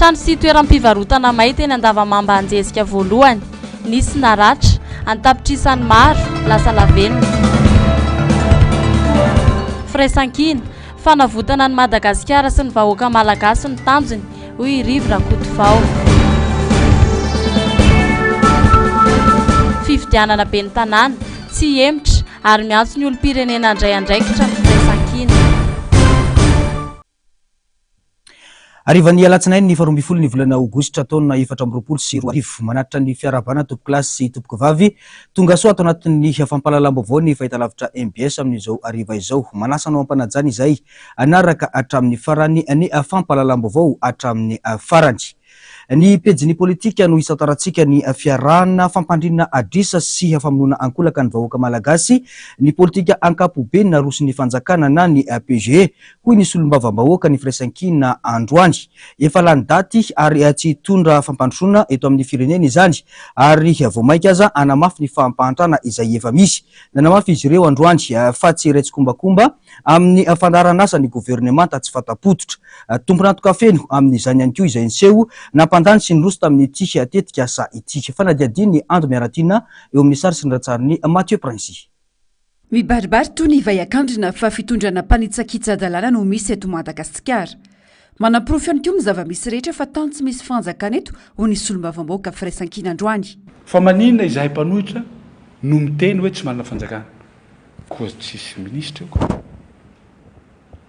Trano sy toeram-pivarotana may teny Andavamamba Anjezika voalohany. Nisy naratra. An-tapitrisany maro, lasa lavenona. Firaisankina, fanavotana an'i Madagasikara sy ny vahoaka malagasy no tanjony, hoy i Rivo Rakotovao. Fifidianana ben'ny tanàna, tsy hihemotra ary miantso ny olom-pirenena handray andraikitra ny firaisankina. Harivan'ny alatsinainy ny faharoambinifolo ny volana aogositra taona 2024. Manatitra ny fiarahabana tompokolahy sy tompokovavy tongasoa ato anatin'ny fampahalalam-baovao ny fahitalavitra mbs amin'izao hariva izao. Manasa anao am-panajana izay hanaraka hatramin'ny farany ny fampahalalam-baovao hatramin'ny farany. Ny pejin'ny politika no hisantarantsika ny fiarahana fampandriana adrisa sy famonoana ankolaka ny vahoaka malagasy, ny politika ankapobeny naroson'ny fanjakana na ny PGE, hoy ny solombavambahoaka ny Firaisankina androany. Efa lany daty ary tsy hitondra fampandrosoana eto amin'ny firenena izany ary vao mainka aza hanamafy ny fampahantrana izay efa misy. Nanamafy izy ireo androany fa tsy iray tsikombakomba amin'ny fandaharanasa ny governemanta tsy fanta-pototra. Tompon'antoka feno amin'izany ihany koa izay niseho nampandany sy niroso tamin'ity tetikasa ity. Fanadihadian'i Ando Miaratiana eo amin'ny sary sy ny ratsarin'i Mathieu Princy. Mibaribary toy ny vay an-kandrina fa fitondrana mpanitsakitsa-dalàna no misy eto Madagasikara. Manaporofo ihany koa ny zava-misy rehetra fa tany tsy misy fanjakana eto, hoy ny solombavambahoaka Firaisankina androany. Fa maninona izahay mpanohitra no miteny hoe tsy manana fanjakana? Koa tsisy minisitra eo ka.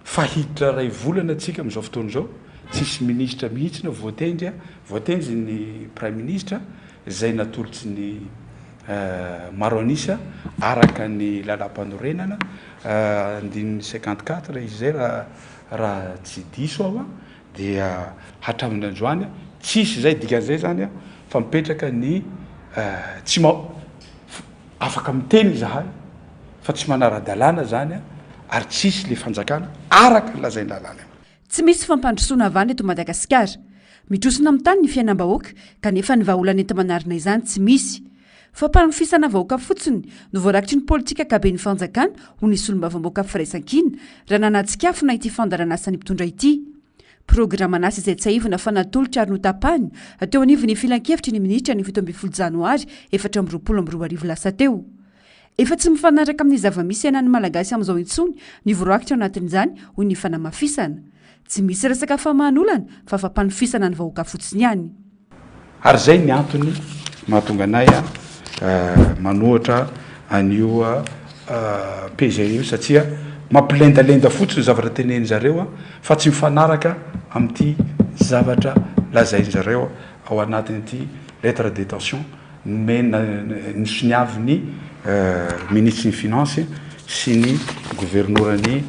Fa hiditra iray volana tsika amin'izao fotoana izao, tsisy minisitra mihitsy no voatendry, voatendry ny praiminisitra izay natolotry ny maro an'isa araka ny lalàmpanorenana andininy 54 izy izay raha raha tsy diso aho dia hatramin'ny androany tsisy izay, dikan'izay izany fa mipetraka ny tsy Afaka miteny izahay fa tsy manara-dalàna izany ary tsy hisy le fanjakana araka ny lazain'ny lalàna. Tsy misy fampandrosoana havana eto Madagasikara. Mitrosona amin'ny tany ny fiainam-bahoaka kanefa ny vahaolana enti-manarina izany tsy misy. Fampanofisana vahoaka fotsiny no voarakitry ny politika ankaben'ny fanjakana, hoy ny solombavambahoaka Firaisankina, raha nanatsikafona ity fandaharanasan'ny mpitondra ity. Programan'asa izay tsiahivina fa natolotra ary notapahina teo anivon'ny filankevitry ny minisitra ny 17 janoary 2024 lasa teo. Efa tsy mifanaraka amin'ny zava-misy iainan'ny Malagasy amin'izao intsony ny voarakitra ao anatin'izany, hoy ny fanamafisana. Tsy misy resaka famahan'olana fa fampanofisana ny vahoaka fotsiny ihany. Ary izay ny antony mahatonga anay manohitra an'io PGE io satria mampilendalenda fotsiny ny zavatra tenenin zareo fa tsy mifanaraka amin'ity zavatra lazain zareo ao anatin'ity lettre d'intention nomena nosoniavin'ny minisitry ny finance sy ny governoran'ny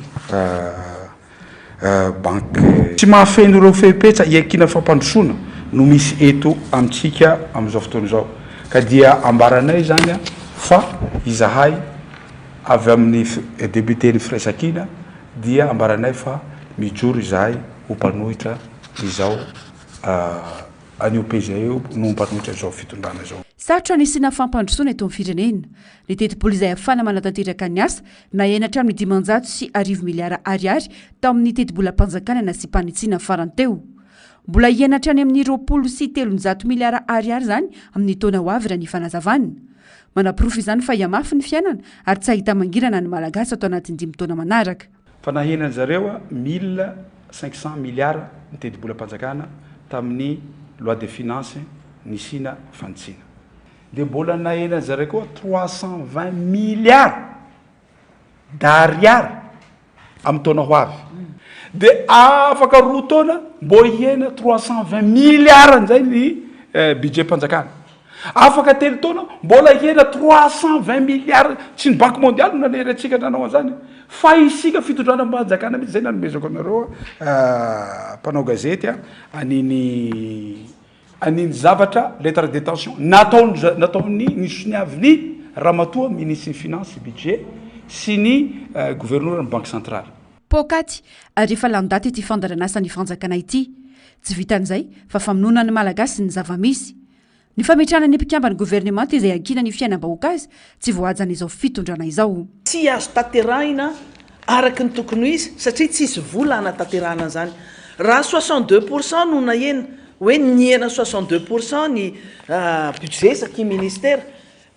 Banky. Tsy mahafeno ireo fepetra iankinan'ny fampandrosoana no misy eto amintsika amin'izao fotoana izao ka dia ambaranay izany fa izahay avy amin'ny député-n'ny Firaisankina dia ambaranay fa mijoro izahay ho mpanohitra izao An'io PGE io no mpanohitra izao fitondrana izao. Sarotra ny hisiana fampandrosoana eto amin'ny firenena. Ny tetibola izay ahafahana manatanteraka ny asa, nahena hatramin'ny 1500 miliara ariary tao amin'ny tetibolam-panjakana nasiam-panitsiana farany teo. Mbola hihena hatrany amin'ny 320 miliara ariary izany amin'ny taona ho avy raha ny fanazavana. Manaporofo izany fa hihamafy ny fiainana ary tsy hahita mangirana ny Malagasy ato anatin'ny dimy taona manaraka. Fa nahenan zareo 1500 milliards ny tetibolam-panjakana tamin'ny loi de finance nisiana fanitsiana. Dia mbola nahenan zareo koa 320 milliards d'ariary amin'ny taona ho avy. Dia afaka roa taona mbô hihena 320 milliards indray ny budget-panjakana. Afaka telo taona, mbola hihena 320 milliards, tsy ny banque mondiale no nanery antsika nanao an'izany fa isika fitondranam-panjakana mihitsy, zay nanomezako anareo mpanao gazety an'iny an'iny zavatra lettre d'intention nataony nataon'ny nisoniavin'ny ramatoa minisitry ny finance sy budget sy ny governoran'ny banque centrale. Poakaty ary efa lany daty ity fandaharanasan'ny fanjakana ity. Tsy vitan'izay fa famonoana ny Malagasy ny zava-misy. Ny fametrahana ny mpikamban'ny governemanta izay ankinan'ny fiainam-bahoaka azy tsy voahajan'izao fitondrana izao. Tsy azo tanterahina araka ny tokony ho izy satria tsisy vola hanatanterahana an'izany. Raha 62 pour cent no nahena. hoe nihena 62 pourcent ny budget isaky ministera,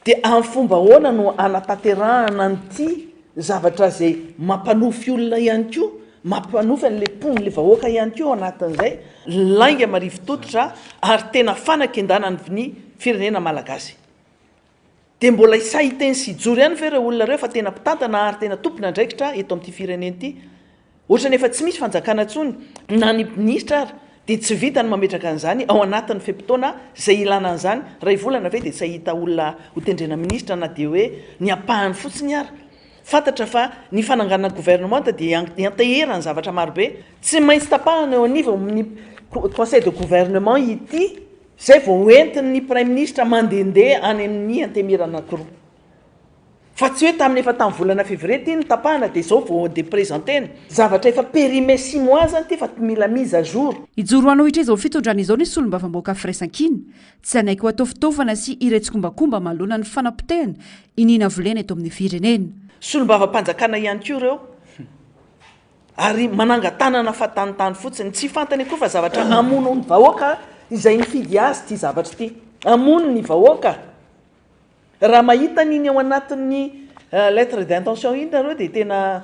dia amin'ny fomba ahoana no anatanterahana an'ity zavatra izay mampanofy olona ihany koa, mampanofy an'ilay mpon'ilay vahoaka ihany koa ao anatin'izay lainga marivo tototra ary tena fanakendana ny firenena malagasy. Dia mbola sahy hiteny sy hijoro ihany ve ireo olona ireo fa tena mpitantana ary tena tompon'andraikitra eto amin'ity firenena ity? Ohatrany efa tsy misy fanjakana intsony, na ny minisitra ary dia tsy vita ny mametraka an'izany ao anatin'ny fe-potoana izay ilana an'izany, iray volana ve dia tsy hahita olona ho tendrena minisitra na dia hoe ny ampahany fotsiny ary? Fantatra fa ny fananganana governemanta dia ianteherany zavatra marobe, tsy maintsy tapahana eo anivon'ny conseil de gouvernement ity izay vao hoentin'ny praiminisitra mandehandeha any amin'ny antenimiera anankiroa. Fa tsy hoe tamin'ny efa tamin'ny volana février ity no tapahana dia izao vao andeha presenter-na. Zavatra efa périmé six mois zany ity fa mila mise à jour. Hijoro hanohitra izao fitondrana izao ny solombavambahoaka Firaisankina. Tsy hanaiky ho atao fitaovana sy hiray tsikombakomba manoloana ny fanapotehana iniana volena eto amin'ny firenena. Solombavampanjakana ihany koa ireo ary manangan-tanana fahatanitany fotsiny. Tsy fantany akory fa zavatra hamono ny vahoaka izay nifidy azy ity zavatra ity. Hamono ny vahoaka. Raha mahita an'iny ao anatin'ny lettre d'intention iny nareo dia tena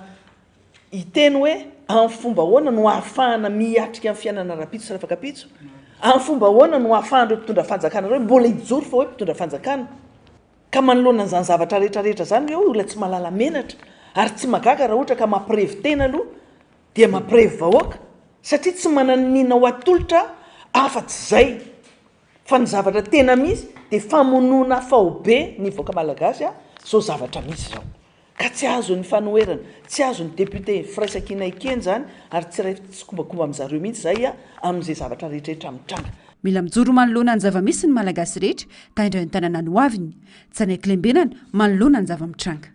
hiteny hoe amin'ny fomba ahoana no ahafahana miatrika ny fiainana rahampitso sy rafakampitso? Amin'ny fomba ahoana no ahafahan'ireo mpitondra fanjakana ireo mbola hijoro fa hoe mpitondra fanjakana? Ka manoloana an'izany zavatra rehetra rehetra izany ireo olona tsy mahalala menatra ary tsy mahagaga raha ohatra ka mampirevy tena aloha dia mampirevy vahoaka satria tsy manana nina ho atolotra afa-tsy izay. Fa ny zavatra tena misy dia famonoana faobe ny vahoaka malagasy zao zavatra misy zao. Ka tsy azon'ny fanoherana, tsy azon'ny député firaisankina ekena izany ary tsy iray tsikombakomba amin'zareo mihitsy zay amin'izay zavatra rehetrarehetra mitranga. Mila mijoro manoloana ny zava-misy ny Malagasy rehetra ka indray an-tanana ny hoaviny. Tsy hanaiky lembenana manoloana ny zava-mitranga.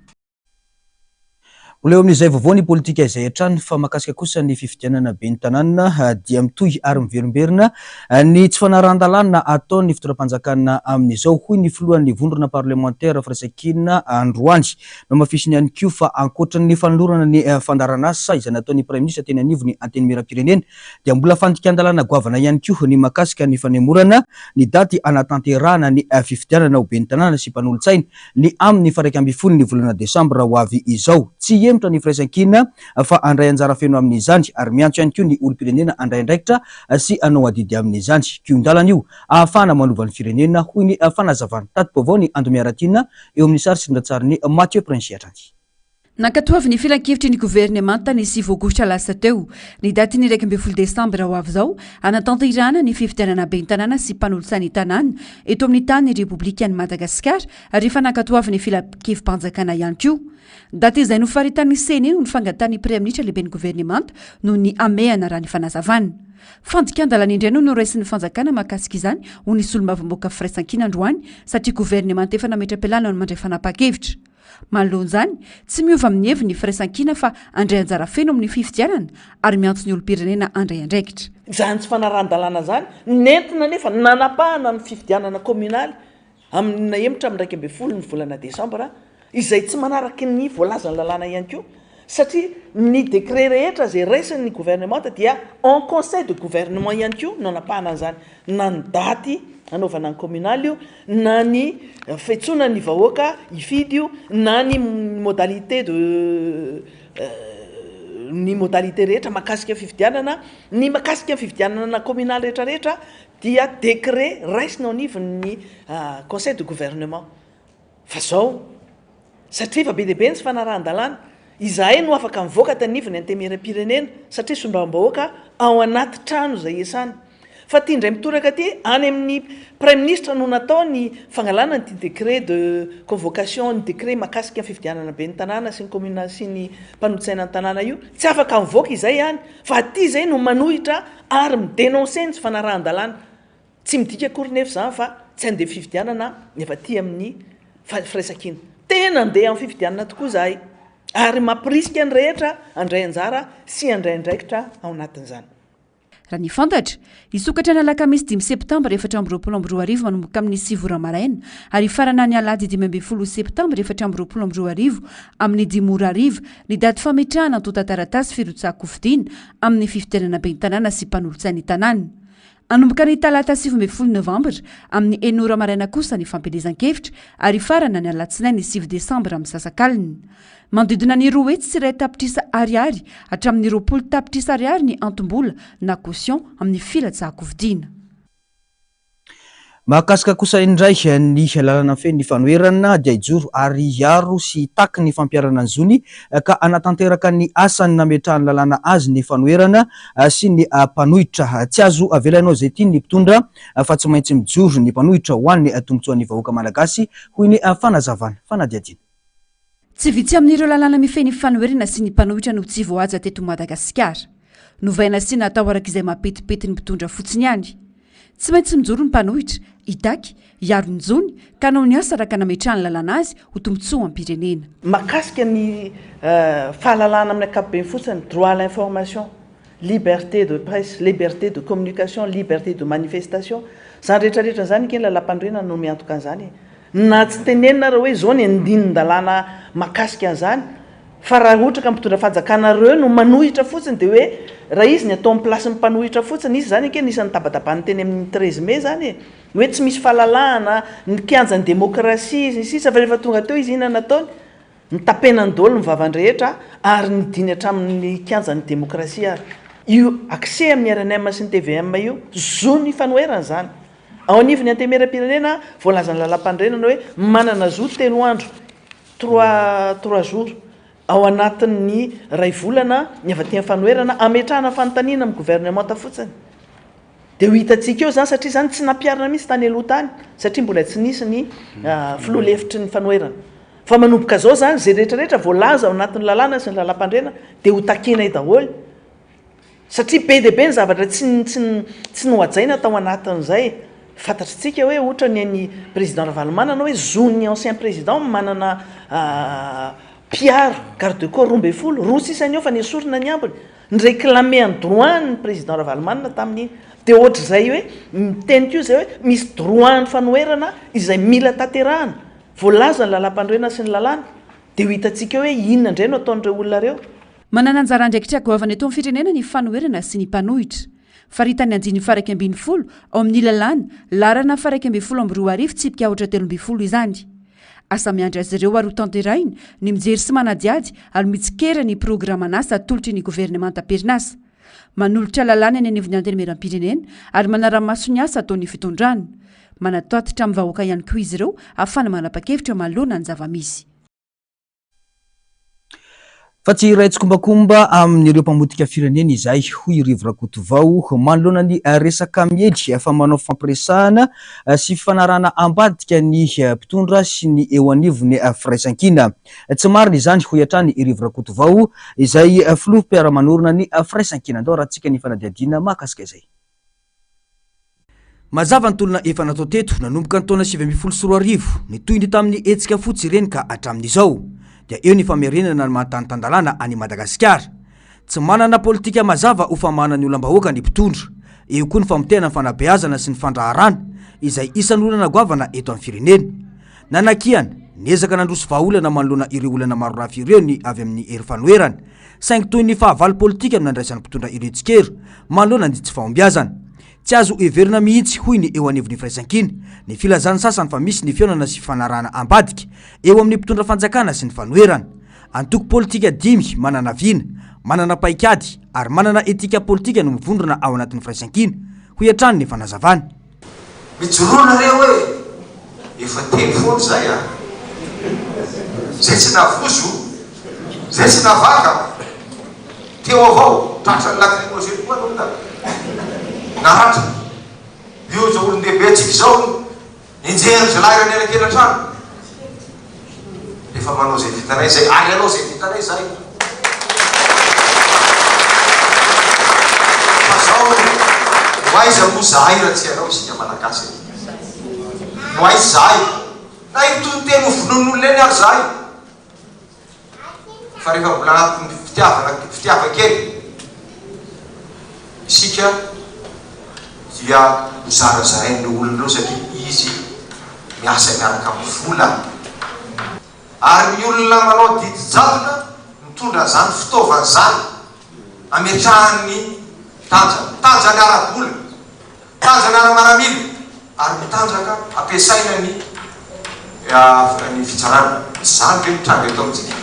Mbola eo amin'izay vaovao ny politika izay hatrany fa mahakasika kosa ny fifidianana ben'ny tanàna dia mitohy ary miverimberina ny tsy fanarahan-dalàna ataon'ny fitondram-panjakana amin'izao, hoy ny filohan'ny vondrona parlemantera Firaisankina androany. Nohamafisiny ihany koa fa ankoatra ny fanolorana ny fandaharanasa izay nataon'ny praiminisitra teny anivon'ny Antenimierampirenena dia mbola fandikan-dalàna goavana ihany koa ny mahakasika ny fanemorana ny daty hanatanterahana ny fifidianana ho ben'ny tanàna sy mpanolotsaina ny amin'ny faha 11 ny volana desambra ho avy izao. Tsy hihemotra ny firaisankina fa handray anjara feno amin'izany ary miantso ihany koa ny olom-pirenena handray andraikitra sy hanao adidy amin'izany. Kihon-dalana io ahafahana manova ny firenena, hoy ny fanazavana. Tati-baovao ny Ando Miaratiana eo amin'ny sary sy rindran-tsarin'i Mathieu Prince hatrany. Nankatoavin'ny filankevitry ny governemanta ny sivy aogositra lasa teo, ny datin'ny 11 desambra ho avy izao, hanatanterahana ny fifidianana ben'ny tanàna sy mpanolotsain'ny tanàna eto amin'ny tanin'ny Repoblikan'i Madagasikara ary efa nankatoavin'ny filankevi-panjakana ihany koa. Daty izay nofaritan'ny Ceni noho ny fangatahan'ny Praiminisitra lehiben'ny governemanta noho ny hamehana raha ny fanazavana. Fandikan-dalàna indray no noraisin'ny fanjakana mahakasika izany hoy ny solombavambahoaka Firaisankina androany satria governemanta efa nametra-pialana no mandray fanapahan-kevitra. Manoloana izany, tsy miova amin'ny heviny ny Firaisankina fa handray anjara feno amin'ny fifidianana ary miantso ny olom-pirenena handray andraikitra. Izany tsy fanarahan-dalàna izany, nentina anefa nanapahana ny fifidianana kaominaly amin'ny nahemotra amin'ny 11 ny volana desambra, izay tsy manaraka ny voalazan'ny lalàna ihany koa, satria ny décret rehetra izay raisin'ny governemanta dia en conseil de gouvernement ihany koa no anapahana an'izany, na ny daty hanaovana ny kaominaly io, na ny fiantsoana ny vahoaka hifidy io, na ny modalité de ny modalité rehetra mahakasika ny fifidianana, ny mahakasika ny fifidianana kaominaly rehetra rehetra dia décret raisina ao anivon'ny conseil de gouvernement. Fa zao, satria efa be dia be ny tsy fanarahan-dalàna, izahay no afaka mivoaka aty anivon'ny Antenimierampirenena satria solombavambahoaka ao anaty trano izay iasany. Fa ity indray mitoraka ity, any amin'ny Praiminisitra no natao ny fangalana an'ity décret de convocation, ny décret mahakasika ny fifidianana ben'ny tanàna sy ny commune sy ny mpanolotsaina ny tanàna io. Tsy afaka mivoaka izay any, fa aty izay no manohitra ary mi-dénoncer ny tsy fanarahan-dalàna. Tsy midika akory nefa izany fa tsy handeha fifidianana efa aty amin'ny firaisankina. Tena handeha amin'ny fifidianana tokoa izahay ary mampirisika ny rehetra handray anjara sy handray andraikitra ao anatin'izany. Raha ny fantatra, hisokatra ny alakamisy dimy septambra 2024 manomboka amin'ny sivy ora maraina ary hifarana ny alahady 15 septambra 2024 amin'ny dimy ora hariva ny daty fametrahana antontan-taratasy firotsahan-kofidina amin'ny fifidianana ben'ny tanàna sy mpanolotsain'ny tanàna. Hanomboka ny talata 19 novambra amin'ny enina ora maraina kosa ny fampielezan-kevitra ary hifarana ny alatsinainy sivy desambra misasakalina. Manodidina ny 201 tapitrisa ariary hatramin'ny 20 tapitrisa ariary ny antom-bola na caution amin'ny filatsahan-kofidina. Mahakasika kosa indray ny lalana mifehy ny fanoherana dia hijoro ary hiaro sy hitaky ny fampiharana ny zony ka hanatanteraka ny asany nametrahan'ny lalàna azy ny fanoherana sy ny mpanohitra. Tsy azo avela hanao izay tiany ny mpitondra fa tsy maintsy mijoro ny mpanohitra ho an'ny tombontsoan'ny vahoaka malagasy, hoy ny fanazavana. Fanadihadiana. Tsy vitsy amin'ireo lalàna mifehy ny fanoherana sy ny mpanohitra no tsy voahaja teto Madagasikara. Novaina sy natao araka izay mampetipety ny mpitondra fotsiny ihany. Tsy maintsy mijoro ny mpanohitra, hitaky, hiaro ny zony, ka hanao ny asa araka nametrahan'ny lalàna azy ho tombontsoam-pirenena. Mahakasika ny fahalalahana amin'ny ankapobeny fotsiny, droit à l'information, liberté de presse, liberté de communication, liberté de manifestation, izany rehetra rehetra izany ange ny lalàmpanorenana no miantoka an'izany e. Na tsy tenenina ara hoe izao ny andinin-dalàna mahakasika an'izany, fa raha ohatra ka mpitondra fanjakana ireo no manohitra fotsiny dia hoe raha izy ny atao amin'ny place-n'ny mpanohitra fotsiny, izy izany ange anisan'ny nitabatabany teny amin'ny 13 mai izany e, hoe tsy misy fahalalahana, ny kianjan'ny demokrasia, sy ny sisa fa rehefa tonga teo izy inona nataony? Nitapenany daholo ny vavany rehetra ary nidiny hatramin'ny kianjan'ny demokrasia ary. Io accès amin'ny rnm sy ny tvm io, zon'ny fanoherana izany. Ao anivon'ny Antenimierampirenena, voalazan'ny lalàmpanorenana hoe manana zo telo andro, trois, trois jours, ao anatin'ny iray volana ny avy aty amin'ny fanoherana hametrahana fanontaniana amin'ny governemanta fotsiny. Dia ho hitantsika eo izany satria izany tsy nampiharina mihitsy tany aloha tany satria mbola tsy nisy ny filoha lefitry ny fanoherana. Fa manomboka izao izany, izay rehetra rehetra voalaza ao anatin'ny lalàna sy ny lalàmpandrena dia ho takianay daholo. Satria be dia be ny zavatra tsy tsy tsy nohajaina tao anatin'izay. Fantatritsika hoe ohatra ny an'i président Ravalomanana hoe zon'ny ancien président manana mpiaro, garde corps 12, roa sisa ny eo fa nesorina ny ambiny. Ni-réclamer ny droit ny président Ravalomanana tamin'iny. Dia ohatr'izay hoe miteny koa izay hoe misy droit ny fanoherana izay mila tanterahana. Voalaza ny lalàmpanorenana sy ny lalàna. Dia ho hitantsika eo hoe inona indray no ataon'ireo olona ireo. Manana anjara andraikitra goavana eto amin'ny firenena ny fanoherana sy ny mpanohitra. Faritany andininy faha-11 ao amin'ny lalàna laharana faha-2011 tsipika aotra 13 izany. Asa miandry azy ireo ary hotanterahina ny mijery sy manadihady ary mitsikera ny programan'asa atolotry ny governemanta am-perinasa. Manolotra lalàna eny anivon'ny Antenimierampirenena ary manara-maso ny asa ataon'ny fitondrana. Manatatitra amin'ny vahoaka ihany koa izy ireo ahafahana manapa-kevitra manoloana ny zava-misy. Fa tsy hiray tsikombakomba amin'ireo mpamotika firenena izahay, hoy i Rivo Rakotovao, manoloana ny resaka miely fa manao fifampiresahana sy fifanarahana ambadika ny mpitondra sy ny eo anivon'ny firaisankina. Tsy marina izany, hoy hatrany i Rivo Rakotovao, izay filoha mpiara-manorina ny firaisankina. Andao arahantsika ny fanadihadiana mahakasika izay. Mazava ny tolona efa natao teto nanomboka ny taona 2019, nitohy ny tamin'ny hetsika fotsy ireny ka hatramin'izao. Dia eo ny famerenana ny maha tany tan-dalàna an'i Madagasikara. Tsy manana politika mazava ho famahana ny olam-bahoaka ny mpitondra. Eo koa ny famotehana ny fanabeazana sy ny fandraharana, izay isan'ny olana goavana eto amin'ny firenena. Nanakiana, niezaka nandroso vahaolana manoloana ireo olana marolafy ireo ny avy amin'ny hery fanoherana. Saingy toy ny fahavalo politika no nandraisan'ny mpitondra ireo tsikera manoloana ny tsy fahombiazana. Tsy azo heverina mihitsy, hoy ny eo anivon'ny Firaisankina, ny filazan'ny sasany fa misy ny fihaonana sy fifanarahana ambadika eo amin'ny mpitondra fanjakana sy ny fanoherana. Antoko politika dimy manana vina, manana paikady ary manana etika politika no mivondrona ao anatin'ny Firaisankina, hoy hatrany ny fanazavana. Mijoroa nareo e! Efa teny foana izay a! Zay tsy navozo, zay tsy navaka, teo avao, tratran'ny lacrymogène koa aloha da naratra. Io izao olon-dehibe antsika izao Enjehin'ny zalahy raha niara-kely hatrany. Efa manao izay vitanay izay ary hanao izay vitanay izahay. Fa zao ho aiza moa zahay raha tsy ianao isika Malagasy e? Ho aiza izahay? Na hitonon-teny ho vonoin'olona eny ary izahay. Fa rehefa mbola anatin'ny fitiavana, fitiavan-kely isika dia ho zarazarain'ireo olona ireo satria izy miasa miaraka amin'ny vola. Ary ny olona manao didy jadona mitondra an'izany fitaovana izany ametrahany ny tanjany, tanjany ara-bola. Tanjaka ara-maramila ary mitanjaka ampiasaina ny ny fitsarana. Tsy izany ve mitranga eto amintsika?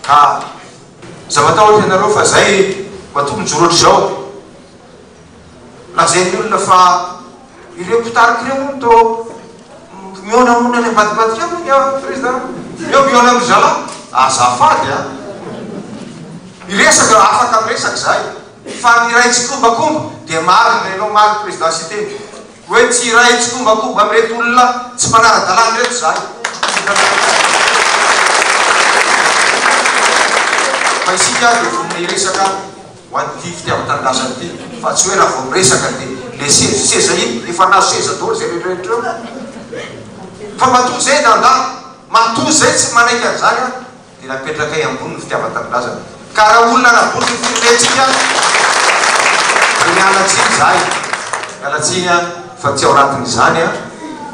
Ka aza matahotra ianareo fa zay matoa mijoro ohatr'izao. Lazain'ny olona fa ireo mpitarika ireo hono toa mihaona hono any ambadimbadika any hono i Président. Eo mihaona amin-dry zalahy. Azafady a! Miresaka, afaka miresaka izahay. Fa ny iray tsikombakomba dia marina ianao marina Président Siteny hoe tsy iray tsikombakomba amin'ireto olona tsy manara-dalàna ireto izahay. Fa isika dia vonona hiresaka ho an'ity fitiavan-tanindrazana ity fa tsy hoe raha vao miresaka dia le seza, seza iny efa nahazo seza daholo izay rehetra rehetra eo fa matoa izay nandà, matoa izay tsy manaiky an'izany an dia napetrakay ambony ny fitiavan-tanindrazana ka raha olona hanabotry ny firenentsika dia miala tsiny izahay, miala tsiny an fa tsy ao anatin'izany an.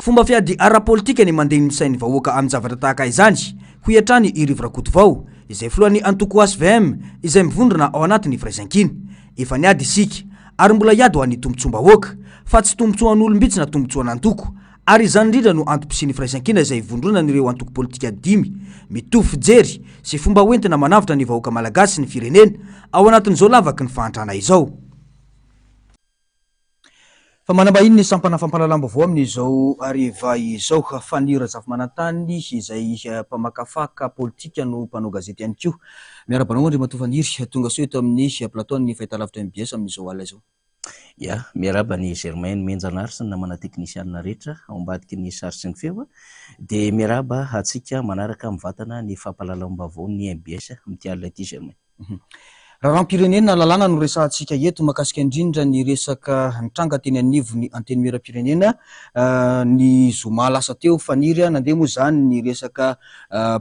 Fomba fiady ara-politika ny mandeha ny sain'ny vahoaka amin-javatra tahaka izany, hoy hatrany i Rivo Rakotovao, izay filohan'ny antoko hvm izay mivondrona ao anatin'ny firaisankina. Efa niady isika, ary mbola hiady ho an'ny tombontsoam-bahoaka, fa tsy tombontsoan'olom-bitsy na tombontsoan'antoko, ary izany indrindra no antom-pisian'ny firaisankina izay ivondronan'ireo antoko politika dimy mitovy fijery sy fomba hoentina manavotra ny vahoaka malagasy sy ny firenena ao anatin'izao lavaky ny fahantrana izao. Fa manambahiny ny sampana fampahalalam-baovao amin'izao hariva izao. Fanny Razafimanantany izay mpamakafaka politika no mpanao gazety ihany koa. Miarahaba anao Andriamatoa Faniry, tonga soa eto amin'ny plateau an'ny fahitalavitra mbs amin'izao alina izao. Ya, miarahaba an'i Germain Nomenjanahary sy ny namana teknisianina rehetra ao ambadiky ny sary sy ny feo. Dia miarahaba antsika manaraka mivantana ny fampahalalam-baovaon'ny mbs amin'ity alina ity Germain. Raharaham-pirenena, lalàna no resahantsika eto mahakasika indrindra ny resaka nitranga teny anivon'ny Antenimierampirenena ny zoma lasa teo. Faniry nandeha moa izany ny resaka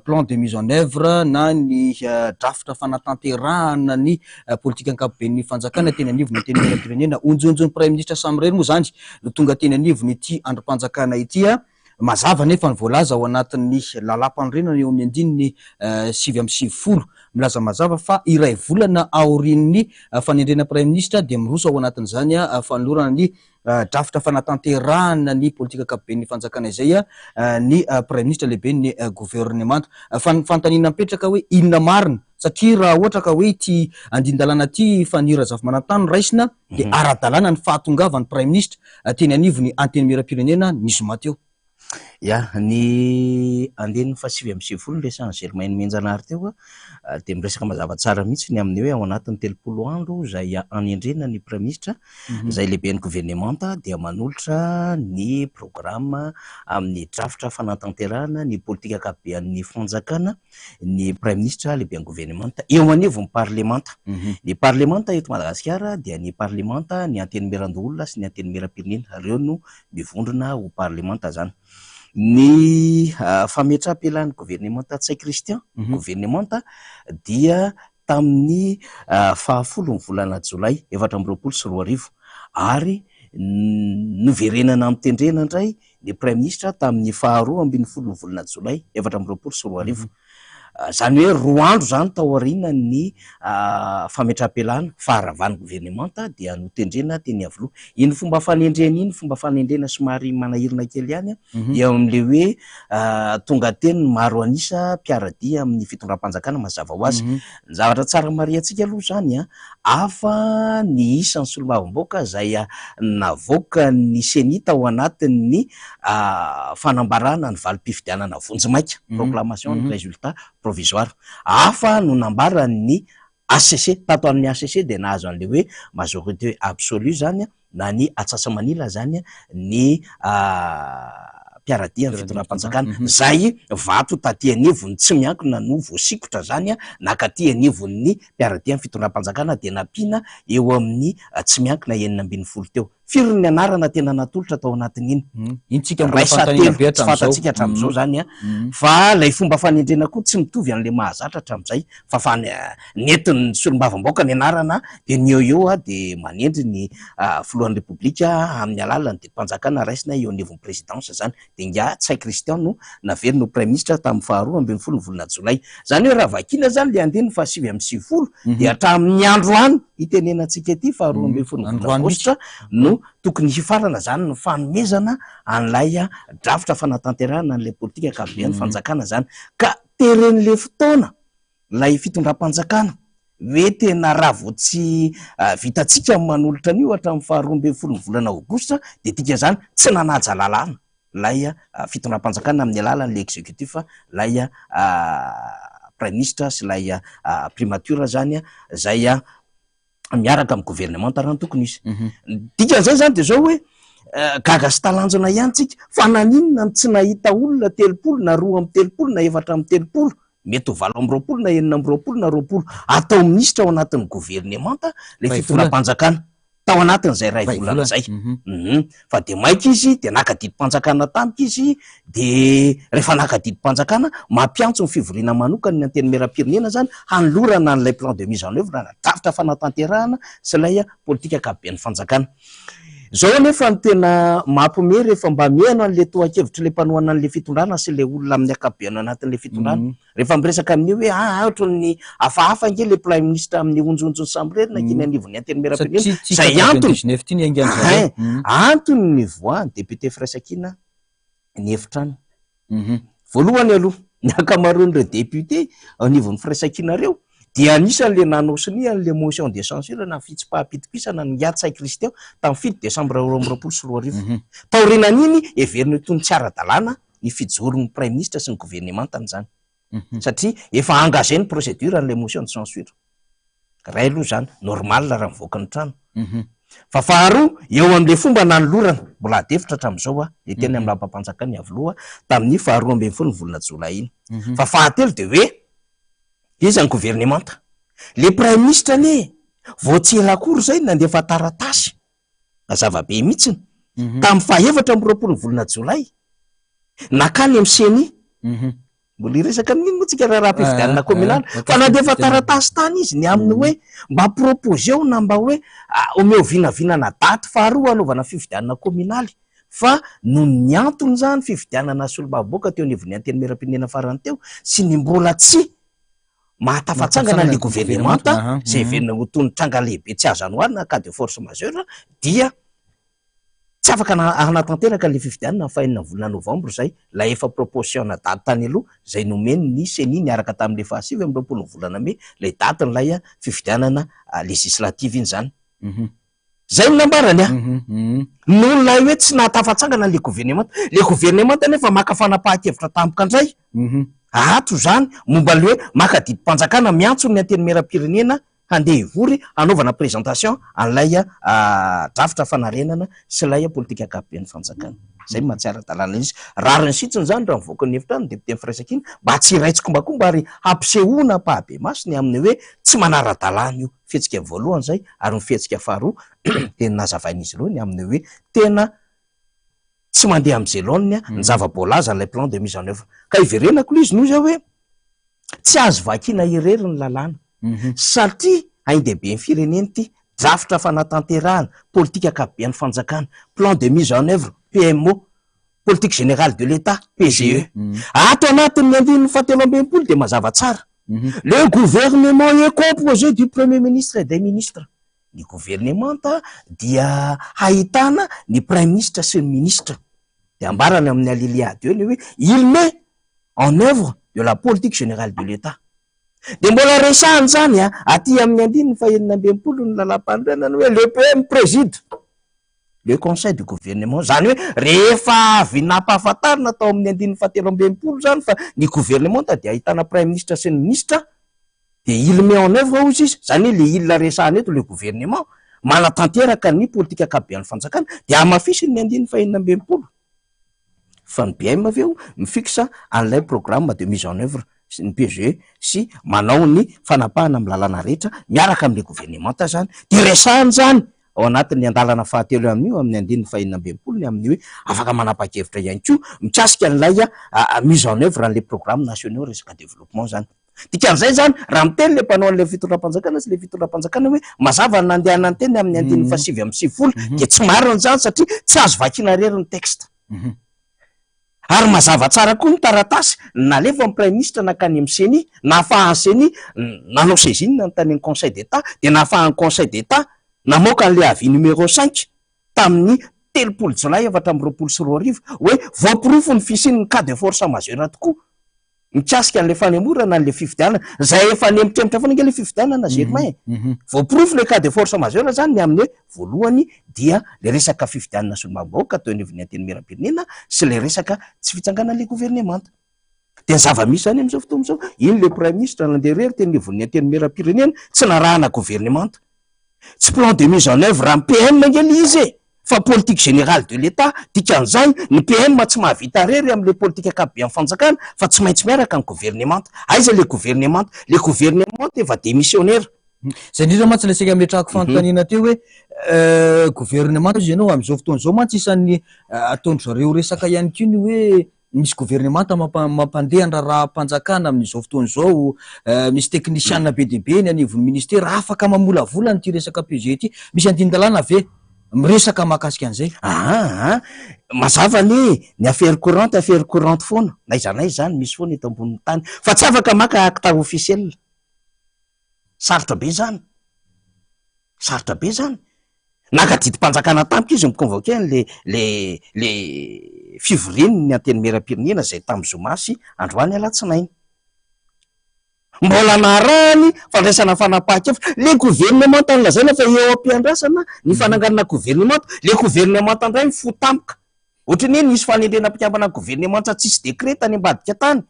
plan de mise en oeuvre na ny drafitra fanatanterahana ny politika ankapoben'ny fanjakana teny anivon'ny Antenimierampirenena. Onjonjon'ny Praiminisitra samirery moa izany no tonga teny anivon'ity andrim-panjakana ity. Mazava anefa ny voalaza ao anatin'ny lalàmpanorenana eo amin'ny andininy 99, milaza mazava fa iray volana aorian'ny fanendrena praiminisitra dia miroso ao anatin'izany fanolorana ny drafitra fanatanterahana ny politika ankapoben'ny fanjakana izay ny praiminisitra lehiben'ny governemanta. Fa ny fanontaniana mipetraka hoe inona marina? Satria raha ohatra ka hoe ity andinin-dalàna ity Faniry Razafimanantany no raisina dia ara-dalàna ny fahatongavan'ny praiminisitra teny anivon'ny Antenimierampirenena ny zoma teo. Ya, ny andininy fahasivy amby sivifolo noresahan'i Germain Nomenjanahary teo dia miresaka mazava tsara mihitsy ny amin'ny hoe ao anatin'ny 30 andro izay hanendrena ny praiminisitra izay lehiben'ny governemanta dia manolotra ny programa amin'ny drafitra fanatanterahana ny politika ankapoben'ny fanjakana ny Praiminisitra lehiben'ny governemanta eo anivon'ny parlemanta. Ny parlemanta eto Madagasikara dia ny parlemanta, ny antenimierandoholona sy ny antenimierampirenena, ireo no mivondrona ho parlemanta izany. Ny fametraham-pialan'ny governemanta Ntsay Christian, governemanta, dia tamin'ny fahafolo ny volana jolay 2024 ary noverenana notendrena indray ny Praiminisitra tamin'ny faharoa ambin'ny folon'ny volana jolay 2024. Izany hoe roa andro izany taorian'ny fametraham-pialana, faharavan'ny governemanta dia notendrena teny Iavoloha. Iny fomba fanendrena iny, fomba fanendrena somary manahirana kely ihany, eo amin'ilay hoe tonga teny ny maro an'isa mpiara-dia amin'ny fitondram-panjakana mazava ho azy. Ny zavatra tsara marihantsika aloha izany, Hafa ny isan'ny solombavambahoaka izay navoakan'ny Ceni tao anatin'ny fanambarana ny valim-pifidianana vonjimaika, proclamation ny résultat provisoire. Hafa no nambaran'ny hcc, tato amin'ny hcc dia nahazo an'ilay hoe majorité absolue izany na ny atsasa-manila izany ny mpiara-dia amin'ny fitondram-panjakana, izay vato taty anivon'ny tsy miankina no voasikotra izany nankaty anivon'ny mpiara-dia amin'ny fitondram-panjakana dia nampiana eo amin'ny tsy miankina 16 teo. Firy ny anarana tena natolotra tao anatin'iny? Iny tsika mbola Iray sa fanontaniana telo, be tsy hatramin'izao. fantatsika hatramin'izao izany an. Fa ilay fomba fanendrena koa tsy mitovy an'ilay mahazatra hatramin'izay fa fa nentin'ny solombavambahoaka ny anarana dia ny eo eo dia manendry ny filohan'ny Repoblika amin'ny alalan'ny didim-panjakana raisina eo anivon'ny présidence izany. Dia ingahy Ntsay Christian no naverina ho praiminisitra tamin'ny faharoa 12 ny volana jolay. Izany hoe raha vakiana izany ilay andininy fahasivy amby 90 dia hatramin'ny androany itenenantsika ity faharoa 12 ny volana aogositra no tokony hifarana izany ny fanomezana an'ilay drafitra fanatanterahana an'ilay politika ankapoben'ny fanjakana izany. Ka teren'ilay fotoana ilay fitondram-panjakana hoe tena raha vao tsy vitantsika ny manolotra an'io hatramin'ny faharoa 12 ny volana aogositra dia dikan'izany tsy nanaja lalàna ilay fitondram-panjakana amin'ny alalan'ilay executif ilay praiminisitra sy ilay primature izany izay miaraka amin'ny governemanta raha ny tokony hisy. Ny dikan'izay izany dia izao hoe gaga sy talanjona ihany tsika fa naninona no tsy nahita olona 30 na 32 na 34, mety ho 28 na 26 na 20 atao minisitra ao anatin'ny governemanta ilay fitondram-panjakana tao anatin'izay iray volana izay. Fa dia maika izy dia naka didim-panjakana tampoka izy dia rehefa naka didim-panjakana mampiantso ny fivoriana manokana ny Antenimierampirenena izany hanolorana an'ilay plan de mise en oeuvre na drafitra fanatanterahana sy ilay politika ankapoben'ny fanjakana. Izao anefa no tena mampiomehy rehefa mba mihaino an'ilay tohan-kevitr'ilay mpanohana an'ilay fitondrana sy ilay olona amin'ny ankapobeny anatin'ilay fitondrana. Rehefa miresaka amin'io hoe aa ohatran'ny hafahafa ange ilay praiminisitra amin'ny onjonjony samirery nankeny anivon'ny antenimierampirenena. Izay antony, hein, antony nivoahan'ny député Firaisankina ny efitrano. Voalohany aloha, ny ankamaroan'ireo député anivon'ny Firaisankina ireo dia anisan'ilay nanao sonia an'ilay motion de censure na fitsipaham-pitokisana an'i Ingahy Ntsay Christian tamin'ny 7 décembre 2022. Taorianan'iny, heverina ho toy ny tsy ara-dalàna ny fijoron'ny praiminisitra sy ny governemantany izany satria efa engagé ny procédure an'ilay motion de censure. Iray aloha izany, normal raha mivoaka ny trano. Fa faharoa, eo amin'ilay fomba nanolorana, mbola ady hevitra hatramin'izao aho, ilay teny amin'ny lapam-panjakan'i Iavoloha tamin'ny faharoa 12 ny volana jolay iny. Fa fahatelo dia hoe, iza ny governemanta? Ilay praiminisitra anie vao tsy ela akory izay nandefa taratasy Mazava be mihitsiny. Tamin'ny faha 24 ny volana jolay, nakany amin'ny Ceni. Mbola hiresaka amin'iny moa tsika raharaham-pifidianana kaominaly. Fa nandefa taratasy tany izy ny amin'ny hoe mba proposeo na mba hoe omeo vinavinana daty faharoa hanaovana fifidianana kaominaly. Fa noho ny antony izany fifidianana solombavambahoaka teo anivon'ny Antenimierampirenena farany teo sy ny mbola tsy mahatafatsangana ny governemanta izay heverina ho toy ny tranga lehibe tsy azo anoharina, cas de force majeure, dia tsy afaka hanatanteraka ilay fifidianana ny fahenina volana novambra izay, ilay efa proposition-na daty tany aloha izay nomen'ny Ceni niaraka tamin'ilay faha 29 ny volana mey, ilay datin'ilay fifidianana législative iny izany. Zay no nambarany a! Noho ilay hoe tsy nahatafatsangana ilay governemanta. Ilay governemanta anefa maka fanapahan-kevitra tampoka indray ato izany momba ilay hoe maka didim-panjakana miantso ny Antenimierampirenena handeha hivory hanaovana présentation an'ilay drafitra fanarenana sy ilay politika ankapoben'ny fanjakana. Izay no maha tsy ara-dalàna izy. Rariny sitsiny izany raha mivoaka ny efitrano ny député-n'ny Firaisankina mba tsy hiray tsikombakomba ary hampisehoana ampahabemaso ny amin'ny hoe tsy manara-dalàna io. Fihetsika voalohany izay ary ny fihetsika faharoa dia ny nazavain'izy ireo ny amin'ny hoe tena tsy mandeha amin'izay laoniny ny zava-boalazan'ilay plan de mise en oeuvre. Ka hiverenako ilay izy noho izay hoe tsy azo vakiana irery ny lalàna satria ain-dehiben'ny firenena ity, drafitra fanatanterahana, politika ankapoben'ny fanjakana, plan de mise en oeuvre, PMO, politique générale de l'Etat, PGE. Ato anatin'ny andininy fahatelo 60 dia mazava tsara. Le gouvernement est composé du Premier ministre et des ministres. Ny governemanta dia hahitana ny Praiminisitra sy ny minisitra. Dia ambarany amin'ny alinéa 2 ny hoe il met en œuvre de la politique générale de l'Etat. Dia mbola resahany izany aty amin'ny andininy faha 66 ny lalàmpanorenana hoe le PM préside le conseil du gouvernement. Izany hoe rehefa avy nampahafantarina tao amin'ny andininy fahatelo 60 izany fa ny governemanta dia ahitana praiminisitra sy ny minisitra, dia il met en œuvre hozy izy, izany hoe le il resahana eto le gouvernement manatanteraka ny politika ankapoben'ny fanjakana, dia hamafisiny ny andininy faha 66 fa ny PM avy eo mifixe an'ilay programme de mise en œuvre sy ny PGE sy manao ny fanapahana amin'ny lalàna rehetra miaraka amin'ilay governemanta izany, dia resahany izany. ao anatin'ny andalana fahatelo amin'io amin'ny andininy fahenina ambin'ny folo ny amin'ny hoe afaka manapa-kevitra ihany koa mikasika an'ilay mise en oeuvre an'ilay programme nationaux resaka développement zany. Dikan'izay zany, raha miteny le mpanao an'ilay fitondram-panjakana sy le fitondram-panjakana hoe mazava ny nandehanany teny amin'ny andininy faha-99 dia tsy marina izany satria tsy azo vakiana irery ny texte. Ary mazava tsara koa ny taratasy nalefa ny Praiminisitra nankany amin'ny Ceni, nahafahan'ny Ceni nanao saisine ny tany amin'ny Conseil d'Etat, dia nahafahan'ny Conseil d'Etat namoaka an'ilay avis numéro 5 tamin'ny 30 jolay 2024 hoe voaporofo ny fisian'ny cas de force majeure tokoa mikasika an'ilay fanemorana an'ilay fifidianana, izay efa nemotremotra foana ange ilay fifidianana Germain e. Voaporofo ilay cas de force majeure izany ny amin'ny hoe voalohany dia ilay resaka fifidianana solombavambahoaka teo anivon'ny Antenimierampirenena sy ilay resaka tsy fitsanganan'ilay governemanta. Dia ny zava-misy izany amin'izao fotoana izao, iny ilay praiminisitra nandeha irery teny anivon'ny Antenimierampirenena, tsy narahana governemanta. Tsy plan de mise en oeuvre an'ny PM ange ilay izy e! Fa politique générale de l'Etat, dikan'izay ny PM tsy mahavita irery amin'ilay politique ankapoben'ny fanjakana fa tsy maintsy miaraka ny governemanta. Aiza ilay governemanta? Ilay governemanta efa démissionnaire. Izay indrindra mantsy ilay saika ametrahako fanontaniana teo hoe governemanta hozy ianao, amin'izao fotoana izao mantsy isan'ny ataon-dry zareo resaka ihany koa ny hoe misy governemanta mampandeha ny raharaham-panjakana amin'izao fotoana izao, misy teknisiana be dia be eny anivon'ny ministera afaka mamolavola an'ity resaka PG ity. Misy andinin-dalàna ve miresaka mahakasika an'izay? Aa, mazava anie e, ny affaire courante affaire courante foana, n'aiza n'aiza izany misy foana eto ambonin'ny tany, fa tsy afaka maka acte officiel, sarotra be izany, sarotra be izany. Naka didim-panjakana tampoka izy mi-convoquer an'le le le fivorian'ny Antenimierampirenena izay tamin'ny zoma sy androany alatsinainy. Mbola narahany fandraisana fanapahan-kevitra. Le governemanta nolazaina fa eo am-piandrasana ny fananganana governemanta, le governemanta indray mifoha tampoka. Ohatran'ny hoe nisy fanendrena mpikambana governemanta tsisy décret tany ambadika tany.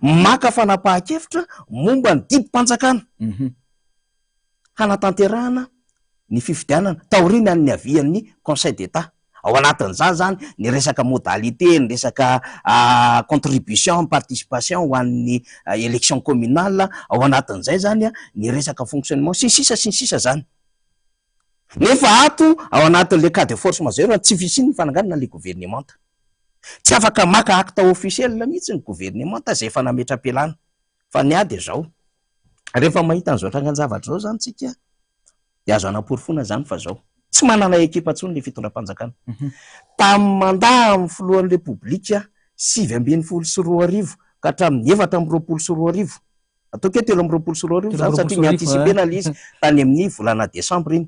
Maka fanapahan-kevitra momba ny didim-panjakana. Hanatanterahana ny fifidianana taorian'ny niavian'ny Conseil d'Etat. Ao anatin'izany izany ny resaka modalité, ny resaka contribution, participation ho an'ny élection communale, ao anatin'izay izany ny resaka fonctionnement sy ny sisa sy ny sisa izany. Nefa ato ao anatin'ilay cas de force majeure ny tsy fisian'ny fananganana ilay governemanta. Tsy afaka maka acte officiel mihitsy ny governemanta izay efa nametra-pialana. Fa ny ahy dia izao, rehefa mahita an'izao trangan-javatra izao izany tsika dia azo anaporofoana izany fa izao, tsy manana ekipa intsony ilay fitondram-panjakana. Tamin'ny mandat amin'ny filohan'ny Repoblika 2019 ka hatramin'ny 2024, ataoko hoe 2023 izany satria mi-anticiper-na ilay izy tany amin'ny volana desambra iny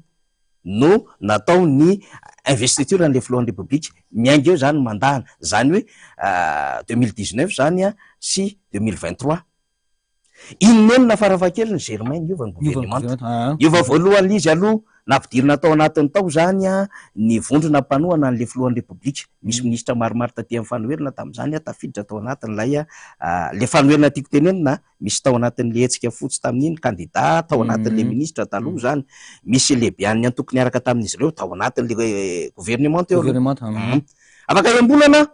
no natao ny investiture an'ilay filohan'ny Repoblika. Miainga eo izany ny mandat-ny, izany hoe 2019 izany sy 2023. Inonenina farafahakeliny Germain niova ny governemanta. Niova voalohany izy aloha nampidirina tao anatiny tao izany ny vondrona mpanohana an'ilay filohan'ny Repoblika. Misy minisitra maromaro taty amin'ny fanoherana tamin'izany tafiditra tao anatin'ilay ilay fanoherana tiako tenenina misy tao anatin'ilay hetsika fotsy tamin'iny kandida tao anatin'ilay minisitra taloha izany. Misy lehibean'ny antoko niaraka tamin'izy ireo tao anatin'ilay governemanta eo aloha. Afaka enim-bolana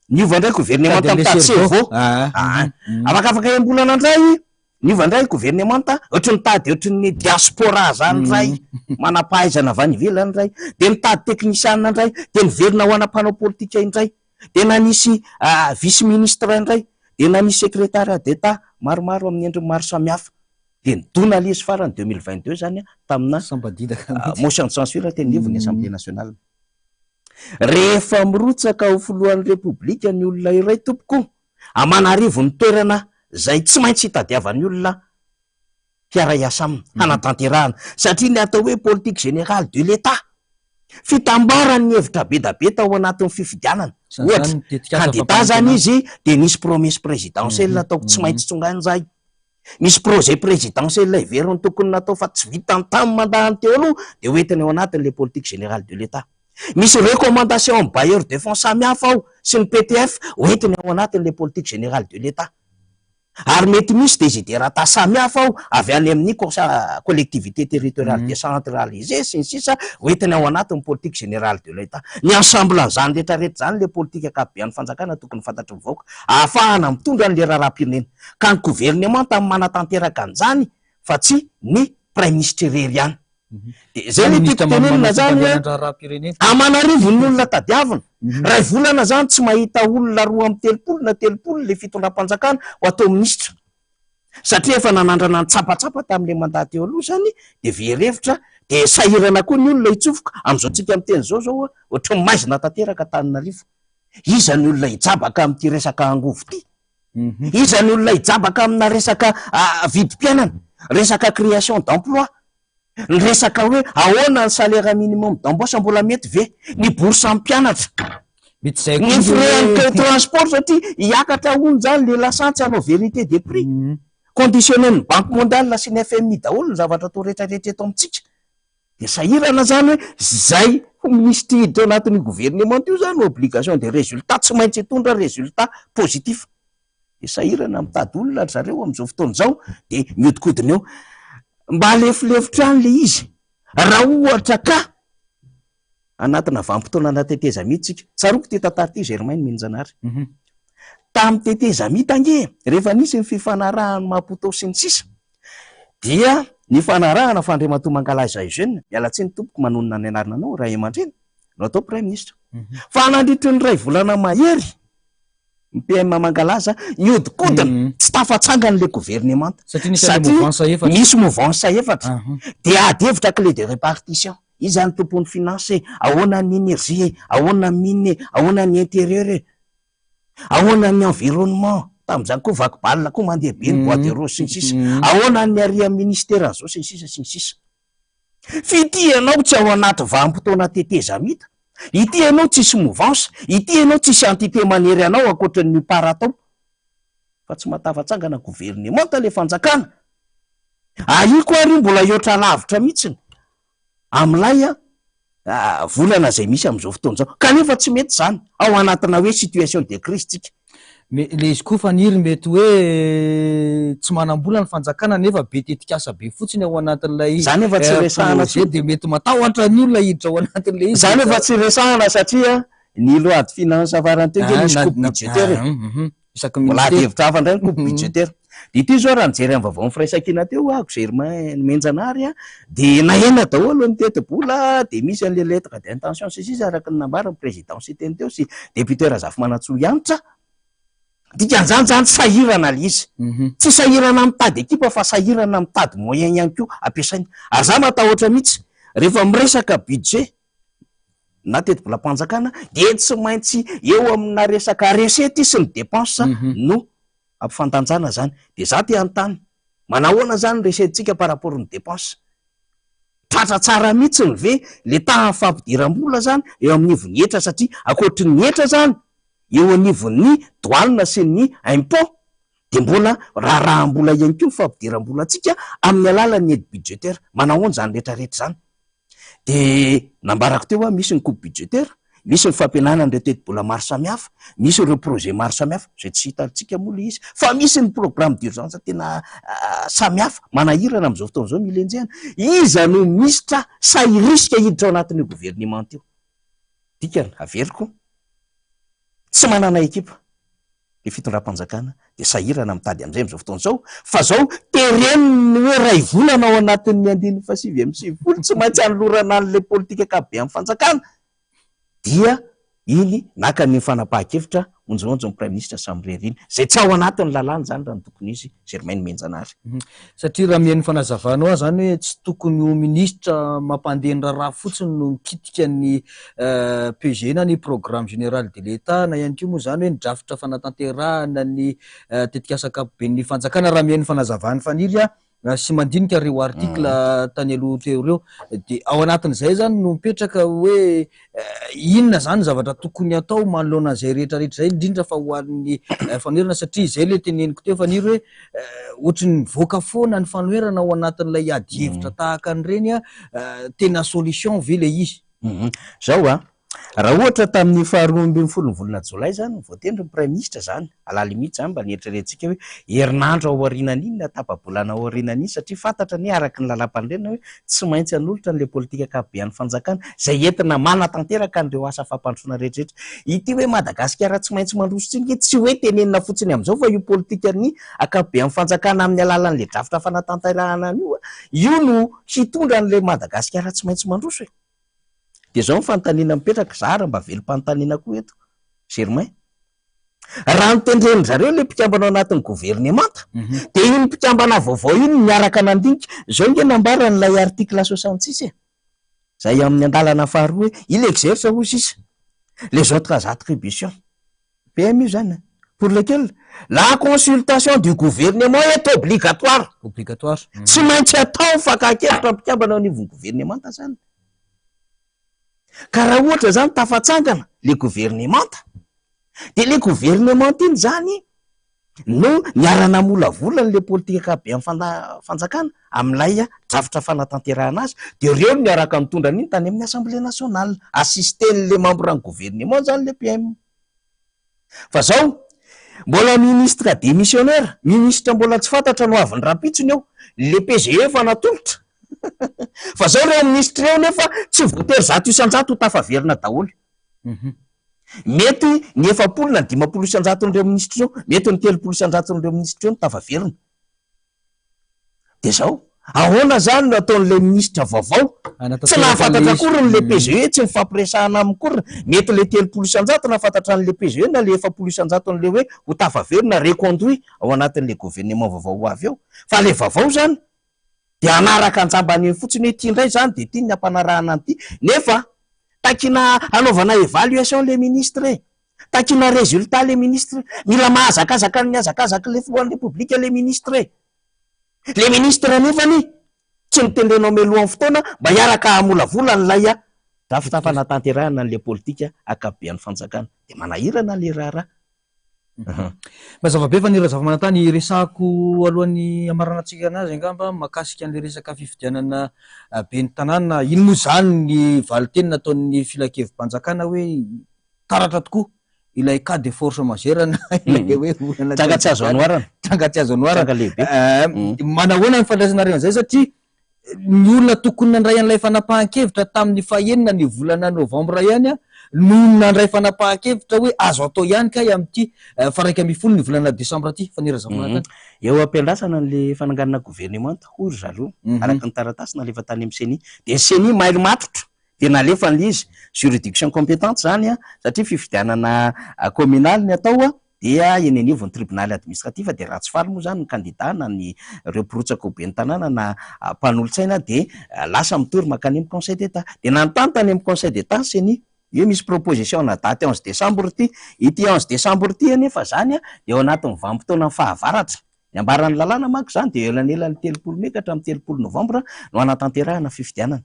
Niova indray governemanta mitady cerveau. Ah, afakafaka enim-bolana indray, niova indray governemanta, ohatry ny mitady ohatry ny diaspora zany indray, manam-pahaizana avy any ivelany indray, dia mitady teknisiana indray, dia niverina ho ana mpanao politika indray, dia nanisy vice ministre indray, dia nanisy secrétariat d'Etat maromaro amin'ny endriny maro samihafa. Dia nidona ilay izy farany 2022 zany tamina motion de censure teny anivon'ny Assemblée nationale. Rehefa mirotsaka ho filohan'ny Repoblika ny olona iray tompoko, aman'arivony toerana izay tsy maintsy hitadiavan'ny olona hiara-hiasa aminy, hanatanterahana. Satria ny atao hoe politique générale de l'Etat, fitambaran'ny hevitra be da be tao anatin'ny fifidianana. Ohatra, kandida izany izy dia nisy promesse présidentielle ataoko tsy maintsy tsongaina izay. Misy projet présidentiel heveriny tokony natao fa tsy vitany tamin'ny mandat-ny teo aloha dia ho entiny ao anatin'ilay politique générale de l'Etat. Misy recommandation amin'ny bailleurs de fonds samihafa ao sy ny PTF ho entiny ao anatin'ilay politique générale de l'Etat. Ary mety misy desiderata samihafa ao avy any amin'ny collectivité territoriale décentralisée sy ny sisa ho entiny ao anatin'ny politique générale de l'Etat. Ny ensemble an'izany rehetra rehetra izany ilay politique ankapobean'ny fanjakana tokony fantatry ny vahoaka ahafahana mitondra an'ilay raharaham-pirenena. Ka ny governemanta no manatanteraka an'izany fa tsy ny praiminisitra irery ihany. Dia izay no tiako tenenina zany hoe aman'arivony ny olona tadiavina. Ray volana zany tsy mahita olona 32 na 30 ilay fitondram-panjakana ho atao minisitra. Satria efa nanandrana nitsapatsapa tamin'ilay mandat teo aloha zany dia very hevitra dia sahirana koa ny olona hitsofoka. Amin'izao tsika miteny izao zao ohatran'ny maizina tanteraka Antananarivo. Iza ny olona hijabaka amin'ity resaka angovo ity? Iza ny olona hijabaka amina resaka vidim-piainana, resaka création d'emploi, ny resaka hoe ahoana ny salaire minimum d'embauche mbola mety ve, ny bourse amin'ny mpianatra, ny frais an'ny transport satria hiakatra hono izany le lasantsy hanao vérité des prix, conditionner-n'ny banque mondiale sy ny FMI daholo ny zavatra atao rehetrarehetra eto amintsika. Dia sahirana zany hoe zay ho minisitry hiditra ao anatin'io gouvernement io zany obligation de résultat tsy maintsy hitondra résultat positif. Dia sahirana mitady olona ry zareo amin'izao fotoana izao dia mihodinkodina eo. Mba alefilefitra ihany le izy raha ohatra ka anatina vanim-potoana ana tetezamita isika. Tsaroako ity tantara ity Germain Nomenjanahary. Tamin'ny tetezamita ange rehefa nisy ny fifanarahan'i Maputo sy ny sisa Dia nifanarahana fa Andriamatoa Mangalaza Eugène, miala tsiny tompoko manonona ny anarananao, ray aman-dreny, no atao Praiminisitra. Fa nandritry ny iray volana mahery, ny PM Mangalaza nihodinkodina, tsy tafatsangana ilay governemanta. Satria nisy an'ilay mouvance efatra. Nisy mouvance efatra. Dia ady hevitra clé de répartition. Iza ny tompon'ny finance e? Ahoana ny énergie e? Ahoana ny mine e? Ahoana ny intérieur e? Ahoana ny environnement? Tamin'izany koa vaky balle koa mandeha be ny bois de rose sy ny sisa. Ahoana ny ary amin'ny ministera an'izao sy ny sisa sy ny sisa. F'ity ianao tsy ao anaty vanim-potoana tetezamita, ity ianao tsisy mouvance, ity ianao tsisy entité manery anao ankoatry ny par atao. Fa tsy mahatafatsangana governemanta ilay fanjakana. Ahiako ary io mbola hihoatra lavitra mihitsiny. Amin'ilay volana izay misy amin'izao fotoana izao. Kanefa tsy mety izany ao anatina hoe situation de crise tsika. Mais le izy koa Faniry mety hoe tsy manam-bola ny fanjakana nefa be tetikasa be fotsiny ao anatin'ilay Izany efa tsy resahana projet dia mety matahotra ny olona hiditra ao anatin'ilay izy. Izany efa tsy resahana satria ny loi de finance farany teo ange nisy coupe budgétaire e. Isaky ny Mbola ady ministera. hevitra hafa indray ny coupe budgétaire. Dia ity izao raha nijery ny vaovaon'ny firaisankina teo aho, Germain Nomenjanahary a, dia nahena daholo ny tetibola, dia misy an'ilay lettre d'intention sy ny sisa araka ny nambaran'ny président Siteny teo sy député Razafimanantsoa Hanitra. Dikan'izany izany sahirana ilay izy. Tsy sahirana mitady ekipa fa sahirana mitady moyen ihany koa ampiasaina. Ary izaho matahotra mihitsy rehefa miresaka budget na tetibolam-panjakana dia tsy maintsy eo amina resaka recette sy ny dépense no ampifandanjana zany. Dia za te hanontany, manahoana zany ny recette-tsika par rapport ny dépense? Tratra tsara mihitsiny ve le tahan'ny fampidiram-bola zany eo amin'ivon'ny hetra satria ankoatry ny hetra zany eo anivon'ny douane sy ny impôt dia mbola raharaham-bola ihany koa ny fampidiram-bolantsika amin'ny alalan'ny aide budgétaire. Manahoana izany rehetrarehetra izany? Dia nambarako teo hoe misy ny coupe budgétaire, misy ny fampihenana an'ireo tetibola maro samihafa, misy ireo projet maro samihafa, izay tsy hitantsika moa ilay izy, fa misy ny programme d'urgence tena samihafa, manahirana amin'izao fotoana izao, mila enjehina. Iza no minisitra sahy hirisika hiditra ao anatin'io governemanta io? Dikany, averiko, tsy manana ekipa. ny fitondram-panjakana dia sahirana mitady amin'izay amin'izao fotoana izao fa izao tereny ny hoe iray volana ao anatin'ny andininy faha-99 tsy maintsy anolorana an'ilay politika ankapobe amin'ny fanjakana dia iny naka ny fanapahan-kevitra onjohonjo ny praiminisitra samirery iny izay tsy ao anatin'ny lalàna izany raha ny tokony izy Germain Nomenjanahary. Satria raha mihaino ny fanazavanao aho izany hoe tsy tokony ho minisitra mampandeha ny raharaha fotsiny no mikitika ny PG na ny Programme Général de l'Etat na ihany koa moa izany hoe ny drafitra fanatanterahana ny tetikasa ankapoben'ny fanjakana raha mihaino ny fanazavan'i Faniry aho sy mandinika ireo article tany aloha teo ireo dia ao anatin'izay izany no mipetraka hoe inona izany ny zavatra tokony atao manoloana an'izay rehetra rehetra izay indrindra fa ho an'ny fanoherana satria izay ilay teneniko teo Faniry hoe ohatry ny mivoaka foana ny fanoherana ao anatin'ilay ady hevitra tahaka an'ireny tena solution ve ilay izy? Zao a! Raha ohatra tamin'ny faharoa ambin'ny folon'ny volana jolay izany no voatendry ny praiminisitra izany, à la limite izany mba nieritreretintsika hoe herinandro ao aorianan'iny na tapa-bolana ao aorianan'iny satria fantatra anie araka ny lalàmpanorenana hoe tsy maintsy hanolotra an'ilay politika ankapobean'ny fanjakana izay entina manatanteraka an'ireo asa fampandrosoana rehetrarehetra. Ity hoe Madagasikara tsy maintsy mandroso ity ange tsy hoe tenenina fotsiny amin'izao fa io politikan'ny ankapobean'ny fanjakana amin'ny alalan'ilay drafitra fanatanterahana an'io, io no hitondra an'ilay Madagasikara tsy maintsy mandroso e. Dia izao ny fanontaniana mipetraka, za ary mba velom-panontaniana koa eto, Germain. Raha notendren-dry zareo ilay mpikambana ao anatin'ny governemanta, dia iny mpikambana vaovao iny no niaraka nandinika. Izao ange nambaran'ilay article 66 e, izay amin'ny andalana faharoa hoe, il exerce hoy sisa les autres attributions. PM io zany pour lequel la consultation du gouvernement est obligatoire. Obligatoire. Tsy maintsy atao ny fakan-kevitra ny mpikambana eo anivon'ny governemanta zany. Ka raha ohatra zany tafatsangana le governemanta, de le governemanta iny zany no niara-namolavola an'ilay politika ankapoben'ny fanjakana amin'ilay drafitra fanatanterahana azy, dia ireo no niaraka nitondra an'iny tany amin'ny Assemblée nationale, assister-n'ilay membre-n'ny gouvernement izany ilay PM. Fa izao, mbola ministre démissionnaire, ministre mbola tsy fantatra ny hoaviny rahampitso ny eo, ilay PGE efa natolotra. Fa izao ireo ministre ireo nefa tsy voatery 100% ho tafaverina daholo. Mety ny 40 na ny 50 isan-jaton'ireo minisitra ireo, mety ny 30 isan-jaton'ireo minisitra ireo no tafaverina. Dia izao, ahoana izany no ataon'ilay minisitra vaovao? Tsy nahafantatra akory ny le PGE, tsy nifampiresahana aminy akory. Mety ilay 30 isan-jato nahafantatra an'ilay PGE na ilay 40 isan-jaton'ilay hoe ho tafaverina, reconduit, ao anatin'ilay gouvernement vaovao ho avy eo. Fa ilay vaovao izany dia hanaraka an-jambany eny fotsiny hoe ity indray izany dia ity ny hampanarahana an'ity, nefa takiana hanaovana évaluation le ministre e, takiana résultat le ministre, mila mahazakazaka ny hazakazak'ilay filohan'ny repoblika le ministre e, le ministre nefany tsy notendrenao mialohan'ny fotoana mba hiaraka hamolavola an'ilay drafitra fanatanterahana an'ilay politika ankapoben'ny fanjakana, dia manahirana le raharaha. Mazava be fa ny Razafimanantany resahako alohan'ny hamaranantsika anazy angamba mahakasika an'ilay resaka fifidianana ben'ny tanàna. Iny moa izany ny valinteny nataon'ny filankevi-panjakana hoe taratra tokoa ilay cas de force majeure na ilay hoe olana Tranga tsy azo anoharana. Tranga tsy azo anoharana. Tranga lehibe. Manahoana ny fandraisanareo an'izay satria ny olona tokony nandray an'ilay fanapahan-kevitra tamin'ny fahenina ny volana novambra ihany no nandray fanapahan-kevitra hoe azo atao ihany kay amin'ity faha-11 ny volana desambra ity, Faniriana Razafimanantany. Eo am-piandrasana an'ilay fananganana governemanta, hoy ry zareo, araka ny taratasy nalefa tany amin'ny Ceni. Dia ny Ceni mailo matotra dia nalefa an'ilay izy, juridiction compétente izany, satria fifidianana kaominaly ny atao, dia eny anivon'ny tribonaly administratif dia raha tsy faly moa izany ny kandida na ny ireo mpirotsaka ho ben'ny tanàna na mpanolotsaina dia lasa mitory mankany amin'ny conseil d'Etat. Dia nanontany tany amin'ny conseil d'Etat ny ceni hoe misy proposition na daty onze décembre ity. Ity onze décembre ity anefa izany dia ao anatin'ny vanim-potoanan'ny fahavaratra. Ny ambaran'ny lalàna manko izany dia eo elanelan'ny 30 mey ka hatramin'ny 30 novambra no hanatanterahana fifidianana.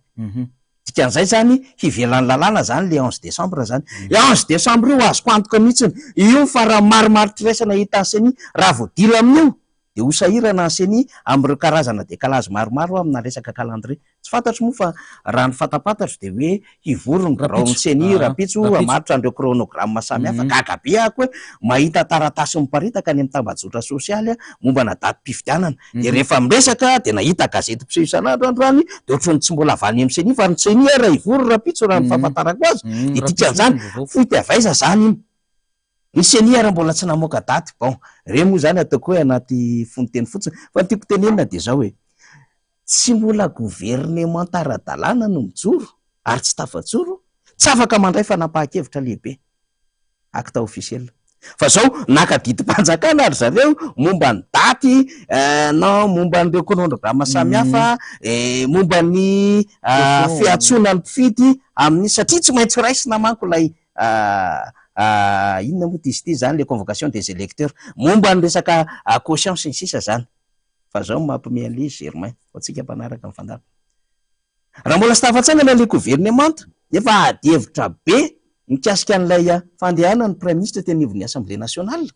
Dikan'izay zany hivelan'ny lalàna zany le onze décembre zany. Le onze décembre io azoko antoka mihitsiny, io farany marimaritra-iraisana hitan'ny ceni, raha vao dila amin'io dia ho sahirana ny ceni amin'ireo karazana décalage maromaro amina resaka calendrier. Tsy fantatro moa fa raha ny fantapantatro dia hoe hivory ny biraon'ny ceni rahampitso hamaritra an'ireo chronogramme samihafa. Gaga be aho koa hoe mahita taratasy miparitaka any amin'ny tambajotra sosialy mombana datim-pifidianana. Dia rehefa miresaka dia nahita gazety mpiseho isan'andro androany dia ohatran'ny tsy mbola avy any amin'ny ceni fa ny ceni ara hivory rahampitso raha ny fahafantarako azy. Dia dikan'izany fohy avy aiza izany iny? Ny ceni ara mbola tsy namoaka daty. Bon, ireny moa izany ataoko hoe anaty fononteny fotsiny. Fa ny tiako tenenina dia izao e, tsy mbola governemanta ara-dalàna no mijoro ary tsy tafajoro, tsy afaka mandray fanapahan-kevitra lehibe. Acte officiel. Fa zao naka didim-panjakana ry zareo momba ny daty na momba an'ireo chronogramme samihafa, momba ny fiantsoana ny mpifidy amin'ny, satria tsy maintsy raisina manko ilay inona moa izy ity zany, le convocation des électeurs, momba ny resaka caution sy ny sisa zany. Fa zao no mampiomehy an'ilay izy Germain, ho antsika mpanaraka ny fandaharana. Raha mbola tsy tafatsangana ilay governemanta, efa ady hevitra be mikasika an'ilay fandehanan'ny praiminisitra teny anivon'ny Assemblée nationale.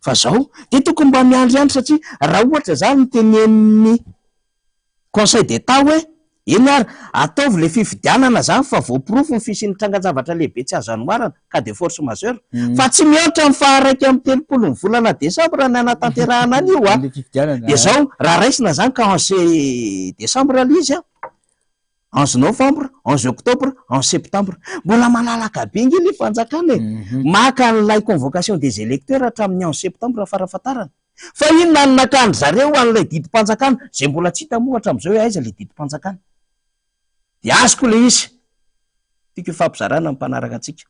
Fa zao dia tokony mba miandriandry satria raha ohatra zany ny tenenin'ny Conseil d'Etat hoe. Eny ary, ataovy ilay fifidianana izany fa voaporofo ny fisian'ny trangan-javatra lehibe tsy azo anoharana, cas de force majeure, fa tsy mihoatra ny faha 31 ny volana desambra ny hanatanterahana an'io a! Dia izao, raha raisina izany ka onze desambra ilay izy a, onze novembre, onze octobre, onze septembre. Mbola malalaka be ange ilay fanjakana e! Maka an'ilay convocation des électeurs hatramin'ny onze septembre farafahatarany. Fa inona no nakan-dry zareo an'ilay didim-panjakana, izay mbola tsy hita moa hatramin'izao hoe aiza ilay didim-panjakana. Dia azoko ilay izy. Tiako hifampizarana ny mpanaraka antsika.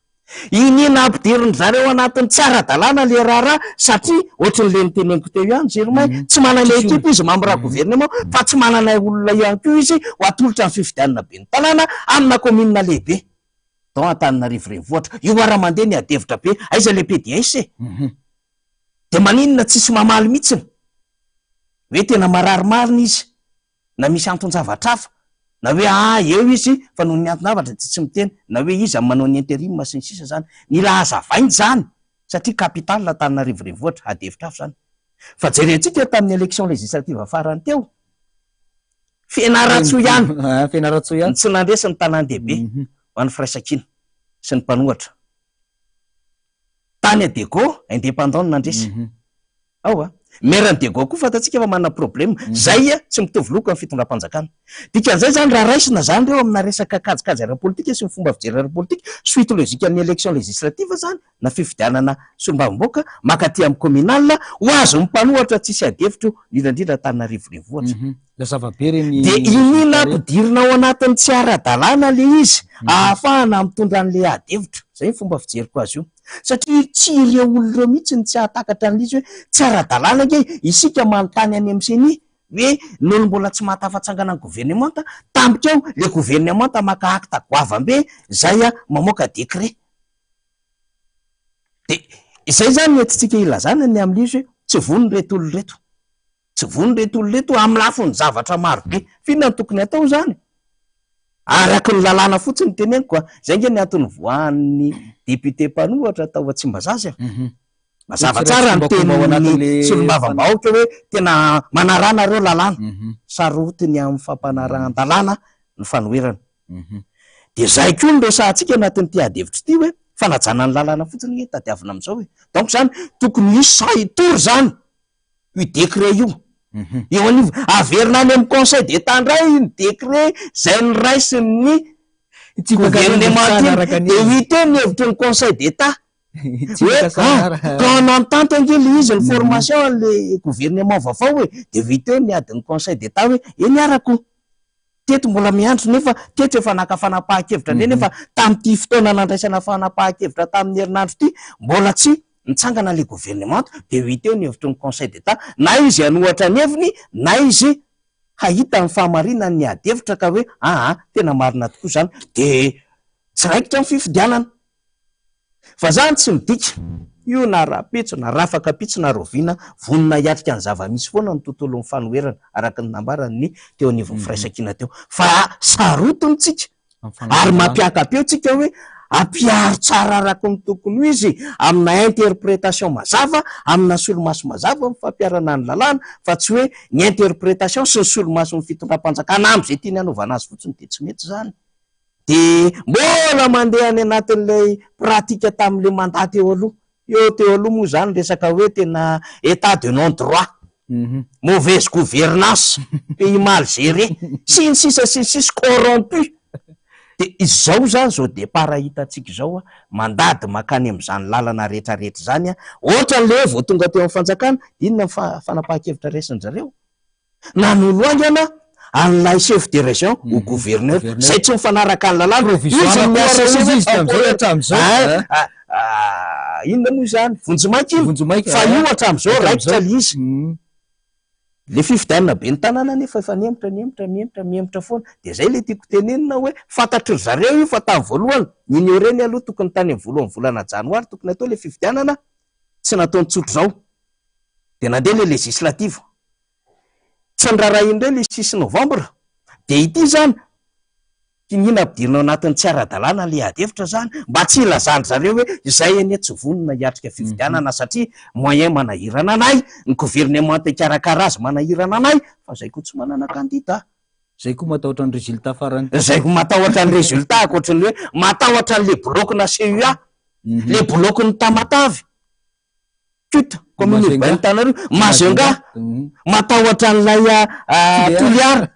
Iniana ampidirin-dry zareo anatin'ny tsy ara-dalàna ilay raharaha satria ohatran'ilay noteneniko teo ihany Germain, tsy manana ekipa izy membre gouvernement fa tsy manana olona ihany koa izy ho atolotra ny fifidianana ben'ny tanàna amina commune lehibe dont Antananarivo renivohitra. Io ara mandeha ny adihevitra be, aiza ilay PDS e? Dia maninona tsisy mamaly mihitsiny hoe tena marary marina izy na misy anton-javatra hafa na hoe aa eo izy fa noho ny anton-javatra dia tsy miteny na hoe iza no manao ny interim sy ny sisa zany. Mila hazavaina izany satria capital Antananarivo renivohitra, ady hevitra hafa izany. Fa jerentsika tamin'ny election législative farany teo, Fianarantsoa ihany Fianarantsoa ihany no tsy nandresy ny tanàn-dehibe ho an'ny firaisankina sy ny mpanohatra. Tany Diego, indépendant no nandresy. Ao a. Maire an'i Diego koa fantatsika fa manana problème. Zay a, tsy mitovy loko amin'ny fitondram-panjakana. Dikan'izay zany raha raisina zany ireo amina resaka kajikajy ara-politika sy ny fomba fijery ara-politika, suite logique an'ny élection législative zany na fifidianana solombavambahoaka mankaty amin'ny communal, ho azon'ny mpanohatra tsisy ady hevitra io, indrindra indrindra Antananarivo renivohitra. Lazava be reny Dia iniana ampidirina ao anatin'ny tsy ara-dalàna ilay izy ahafahana mitondra an'ilay ady hevitra. Izay ny fomba fijeriko azy io. Satria tsy ireo olona ireo mihitsy no tsy hahatakatra an'ilay izy hoe tsy ara-dalàna ange isika manontany any amin'ny ceni hoe nony mbola tsy mahatafatsangana ny governemanta, tampoka eo ilay governemanta maka acte goavam-be izay mamoaka décret. Dia izay izany no entintsika ilazana ny amin'ilay izy hoe tsy vonona ireto olona ireto. Tsy vonona ireto olona ireto amin'ny lafiny zavatra maro be. F'inona no tokony hatao izany? Araka ny lalàna fotsiny no teneniko a! Izay ange ny antony nivoahan'ny député mpanohatra tao Tsimbazaza e! Mazava tsara ny tenin'ny solombavambahoaka hoe tena manaraha nareo lalàna. Sarotiny amin'ny fampanarahan-dalàna ny fanoherana. Dia izay koa no resahantsika anatin'ity ady hevitra ity hoe fanajana ny lalàna fotsiny ange tadiavina amin'izao e! Donc izany tokony hisy sahy hitory izany io décret io. Eo anivon, averina any amin'ny conseil d'Etat indray iny décret izay noraisin'ny gouvernement iny, dia ho hita eo ny hevitry ny conseil d'Etat. Hoe ah, ka en entente ange ilay izy ny formation an'ilay gouvernement vaovao e, dia ho hita eo ny adin'ny conseil d'Etat hoe eny arako. Teto mbola miandry nefa teto efa naka fanapahan-kevitra indray nefa tamin'ity fotoana nandraisana fanapahan-kevitra tamin'ny herinandro ity mbola tsy nitsangana ilay governemanta dia ho hita eo ny hevitry ny conseil d'Etat na izy hanohatra ny heviny na izy hahita ny fahamarinan'ny ady hevitra ka hoe aa tena marina tokoa izany dia tsy raikitra ny fifidianana. Fa zany tsy midika, io na rahampitso na rafakampitso na rahoviana, vonona hiatrika ny zava-misy foana ny tontolon'ny fanoherana, araka ny nambaran'ny teo anivon'ny firaisankina teo. Fa sarotiny tsika ary mampiaka-peo tsika hoe ampiharo tsara araka ny tokony ho izy amina interprétation mazava, amina solomaso mazava ny fampiharana ny lalàna, fa tsy hoe ny interprétation sy ny solomason'ny fitondram-panjakana amin'izay tiany hanaovana azy fotsiny dia tsy mety izany. Dia mbola mandeha any anatin'ilay pratique tamin'ilay mandat teo aloha. Eo teo aloha moa izany resaka hoe tena état de non droit, mauvaise gouvernance, pays mal géré, sy ny sisa sy ny sisa, corrompu. Dia izao izany izao départ hitantsika izao, mandady mankany amin'izany lalana rehetra rehetra izany, ohatran'ilay hoe vao tonga teo amin'ny fanjakana, dia inona ny fanapahan-kevitra raisin-dry zareo? Nanolo haingana an'ilay chef de région ho gouverneur, izay tsy mifanaraka ny lalàna. Provisoire Izy no koa miasa izy hoe izy tamin'izay hatramin'izao. Hein, ah, ah, inona moa izany? Vonjimaika iny. Vonjimaika, Fa io hatramin'izao Hatramin'izao. raikitra ilay izy. Ilay fifidianana ben'ny tanàna anefa efa nihemotra, nihemotra, nihemotra, mihemotra foana. Dia izay ilay tiako tenenina hoe fantatry ry zareo io fa tamin'ny voalohany, ignoré-ny aloha tokony tany amin'ny voalohan'ny volana janoary tokony hatao ilay fifidianana, tsy nataony tsotr'izao. Dia nandeha ilay législative. Tsy niraharahiany indray ilay six novembre. Dia ity izany, iniana ampidirina ao anatin'ny tsy ara-dalàna ilay ady hevitra izany, mba tsy hilazan-dry zareo hoe izay anie tsy vonona hiatrika fifidianana satria moyen manahirana anay, ny governemanta hikarakara azy manahirana anay, fa izay koa tsy manana kandida. Zay koa matahotra ny résultat farany. Zay koa matahotra ny résultat ankoatry ny hoe matahotra an'le bloc-na CUA, le bloc-n'i Tamatave, CUT, commune urbaine Tananarivo, Majunga, matahotra an'ilay Toliara.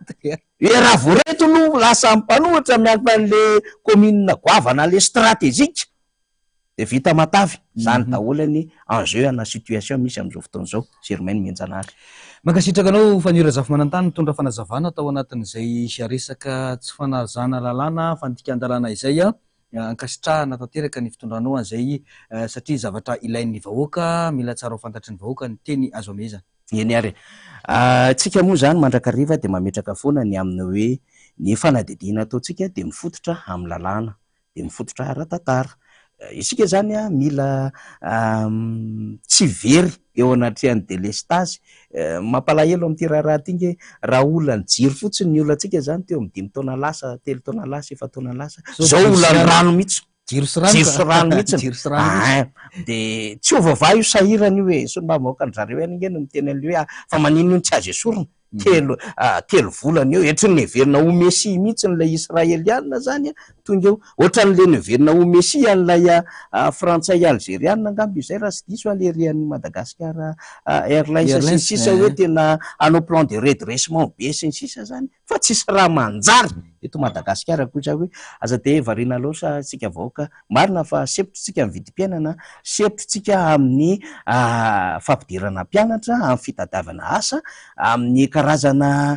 Hoe raha vao reto no lasa mpanohitra miankina an'le commune goavana le stratégique dia vita matavy. Zany daholo ny enjeu ana situation misy amin'izao fotoana izao, Germaine Mianjanahary. Mankasitraka anao Faniry Razafimanantany nitondra fanazavana tao anatin'izay resaka tsy fanajana lalàna, fandikan-dalàna izay. Ankasitrahana tanteraka ny fitondranao an'izay satria zavatra ilain'ny vahoaka, mila tsara ho fantatry ny vahoaka ny teny azo amehezana. Eny ary e. Tsika moa izany mandrakariva dia mametraka foana ny amin'ny hoe ny fanadihadiana ataontsika dia mifototra amin'ny lalàna, dia mifototra ara-tantara. Isika izany mila tsy very eo anatrehan'ny delestazy. Mampalahelo amin'ity raharaha ity nge raha olan'ny jiro fotsiny ny olantsika izany teo amin'ny dimy taona lasa, telo taona lasa, efa-taona lasa. Izao olan'ny rano mihitsy. Jiro sy rano Jiro sy rano mihitsy. Jiro sy rano mihitsy. Ein, dia tsy ho voavaha io sahirana io e. Solombavambahoaka an-dry zareo ihany ange no miteny an'ilay hoe fa maninona io no tsy azo esorina. Telo telo volana eo, ohatry ny neverina ho Mesia mihitsy ilay Israeliana izany an, tonga eo. Ohatran'ilay neverina ho Mesia an'ilay Frantsay Alzeriana angamba izay raha tsy diso aho ilay ery an'i Madagascar Airlines sy ny sisa hoe tena hanao plan de redressement be sy ny sisa izany. Fa tsisy raha manjary eto Madagasikara koa hoe aza dia variana loatra isika vahoaka. Marina fa sempotritsika amin'ny vidim-piainana, sempotritsika amin'ny fampidirana mpianatra, amin'ny fitadiavana asa, amin'ny karazana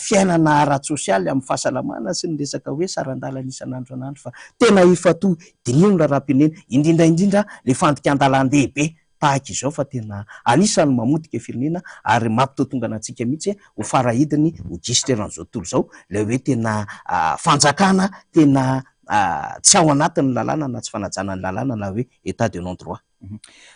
fiainana ara-tsosialy, amin'ny fahasalamana sy ny resaka hoe saran-dalana isan'andro isan'andro fa tena hifantohy, diniho ny raharaham-pirenena, indrindra indrindra ilay fandikan-dalàn-dehibe tahaka izao fa tena anisan'ny mamotika firenena ary mampitotongana antsika mihitsy ho farahidiny ho gisitra eran'izao tontolo izao ilay hoe tena fanjakana tena tsy ao anatin'ny lalàna na tsy fanajana ny lalàna na hoe état de non droit.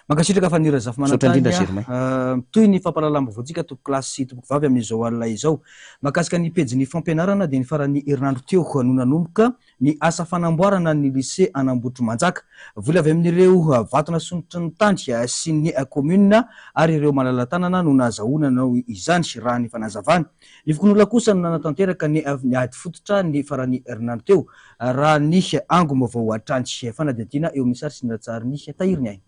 Mankasitraka Fanny Misaotra indrindra Razafimanantany Germain. a. Mitohy ny fampahalalam-baovaontsika tompokolahy sy tompokovavy amin'izao alina izao. Mahakasika ny pejin'ny fampianarana dia ny faran'ny herinandro teo no nanomboka ny asa fanamboarana ny lycée an'Ambohitrimanjaka. Vola avy amin'ireo vato nasondrotry ny tany sy ny kaominina ary ireo malala-tanana no nahazahoana nanao izany, raha ny fanazavana. Ny fokonolona kosa no nanatanteraka ny ady fototra ny faran'ny herinandro teo, raha ny angom-baovao hatrany. Fanadihadiana eo amin'ny sary sy ny lahatsarin'i Tahiry Ny Aina.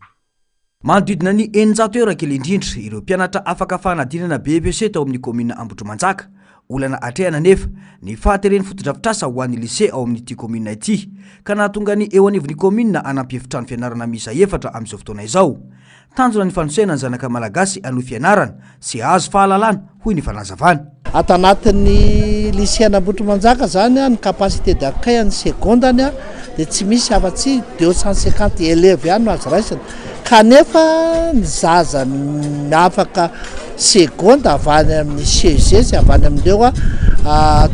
Manodidina ny 600 eo raha kely indrindra ireo mpianatra afaka fanadinana BEPC tao amin'ny kaominina Ambohitrimanjaka. Olana atrehana anefa ny fahateren'ny fotodrafitrasa ho an'ny lycée ao amin'ity kaominina ity ka nahatonga ny eo anivon'ny kaominina hanampy efitrano fianarana miisa efatra amin'izao fotoana izao. Tanjona ny fanosehana ny zanaka malagasy hanohy fianarana sy hahazo fahalalana, hoy ny fanazavana. Ato anatin'ny lycée an'Ambohitrimanjaka izany ny capacité d'accueil an'ny segondany dia tsy misy afa-tsy 250 élèves ihany no azo raisina kanefa ny zaza afaka segonda avy any amin'ny CEG sy avy any amin'ireo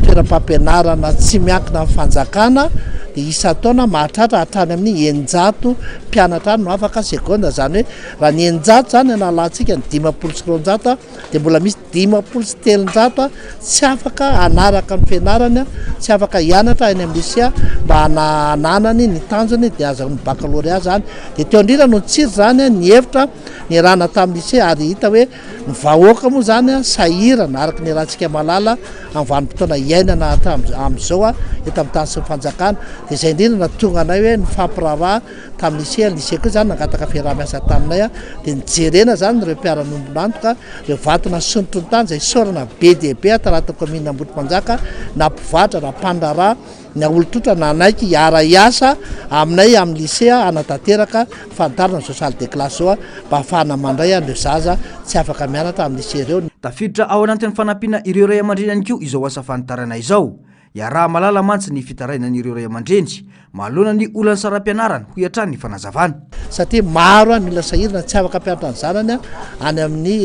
toeram-pampianarana tsy miankina amin'ny fanjakana dia isan-taona mahatratra hatrany amin'ny 600 mpianatra any no afaka segonda, izany hoe raha ny 600 izany analantsika ny 250 dia mbola misy 350 tsy afaka hanaraka ny fianarany, tsy afaka hianatra any amin'ny lycée mba hananany ny tanjony dia azahoany baccalauréat izany. Dia teo indrindra no nitsiry izany ny hevitra niarahana tamin'ny lycée ary hita hoe ny vahoaka moa izany sahirana araka ny iarahantsika mahalala amin'ny vanim-potoana iainana hatramin'izao eto amin'ny tany sy ny fanjakana. Dia izay indrindra no nahatonga anay hoe nifampiraharaha tamin'ny lycée, ny lycée koa izany nangataka fiaraha-miasa taminay dia nijerena izany ireo mpiara-miombon'antoka, ireo vato nasondrotry ny tany izay isaorana be dia be ato anatin'ny kaominina Ambohitrimanjaka na mpivarotra na mpandraharaha na olon-tsotra nanaiky hiara-hiasa aminay amin'ny lycée hanatanteraka fanitarana izao salle de classe izao mba hahafahana mandray an'ireo zaza tsy afaka mianatra amin'ny lycée ireo. Tafiditra ao anatin'ny fanampiana ireo ray aman-dreny ihany koa izao asa fanitarana izao. Iaraha-mahalala mantsy ny fitarainan'ireo ray aman-dreny manoloana ny olan'ny saram-pianarana, hoy hatrany ny fanazavana. Satria maro ny olona sahirana tsy afaka hampianatra ny zanany any amin'ny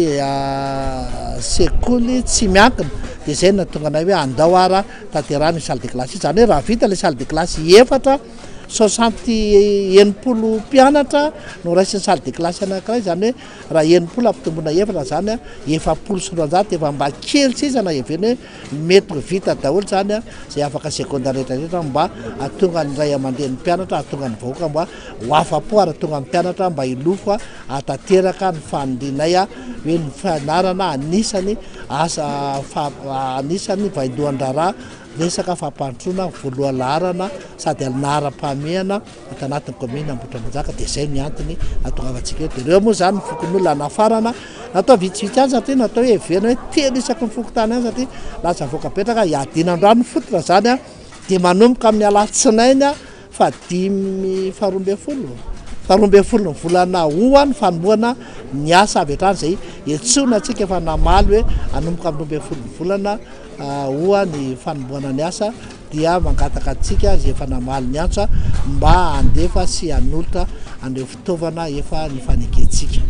sekoly tsy miankina dia izay no nahatonga anay hoe andao ara tanterahina io salle de classe io. Izany hoe raha vita ilay salle de classe efatra Soixante 60 mpianatra no raisin'ny salle de classe anankiray, izany hoe raha 60 ampitomboina efatra izany 240, efa mba kely sisa na heverina hoe mety ho vita daholo izany izay afaka seconde rehetra rehetra mba hahatonga ny ray aman-drenin'ny mpianatra, hahatonga ny vahoaka mba ho afa-po ary hahatonga ny mpianatra mba hilofo hahatanteraka ny fanirianay hoe ny fianarana anisany asa anisany vaindohan-draharaha Resaka fampandrosoana voaloha laharana sady laharam-pahamehana ato anatin'ny kaominina Ambohitrimanjaka dia izay ny antony nahatongavantsika eto. Dia ireo moa izany ny fokonolona nafarana, natao vitsivitsy ihany satria natao hoe heverina hoe telo isaky ny fokontany ihany satria lasa avoaka betsaka, hiadiana androany ny fototra izany dia manomboka amin'ny alatsinainy fahadimy faharoa ambin'ny folo faharoa ambin'ny folo ny volana oa ny fanombohana ny asa avy hatrany izay iantsoana antsika efa namaly hoe hanomboka amin'ny 12 ny volana oa ny fanombohana ny asa dia mangataka antsika izay efa namaly ny antso mba handefa sy hanolotra an'ireo fitaovana efa nifanekentsika.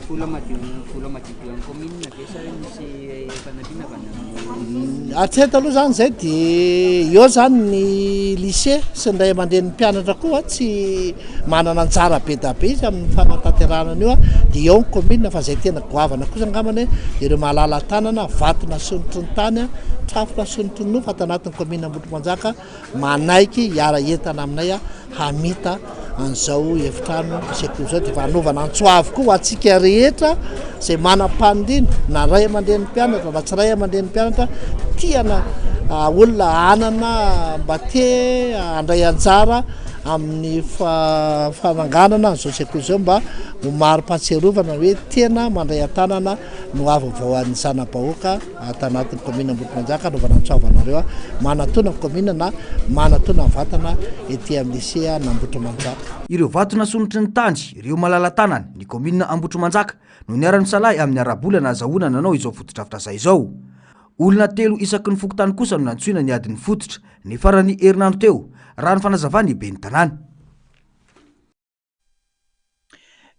Vola madio vola madio be an'ny commune ve sa hoe misy fanampiana avy any amin'ny. Hatreto aloha izany izay dia eo izany ny lycée sy ny ray aman-drenin'ny mpianatra koa tsy manana anjara be da be izy amin'ny fanatanterahana an'io dia eo ny commune fa izay tena goavana kosa angambany dia ireo malala tanana vato nasondrotry ny tany trafo nasondrotry ny nofo ato anatin'ny commune Ambohitrimanjaka manaiky hiara-hientana aminay hamita an'izao efitrano sekoly izao dia efa hanaovana antso avo koa ho antsika rehetra izay manam-paniriana na ray aman-drenin'ny mpianatra na tsy ray aman-drenin'ny mpianatra tiana olona hanana mba te handray anjara amin'ny fananganana an'izao sekoly izao mba ho mari-pahatsiarovana hoe tena mandray an-tanana no avy vao an'ny zana-bahoaka ato anatin'ny kaominina Ambohitrimanjaka anaovana antso avo anareo manatona ny kaominina na manatona ny vatana ety amin'ny lycée an'Ambohitrimanjaka. Ireo vato nasondrotry ny tany, ireo malala-tanana, ny kaominina Ambohitrimanjaka no niara-nisalahy amin'ny ara-bola nahazahoana nanao izao fotodrafitrasa izao. Olona telo isaky ny fokontany kosa no nantsoina niady ny fototra, ny faran'ny herinandro teo, raha ny fanazavan'ny ben'ny tanàna.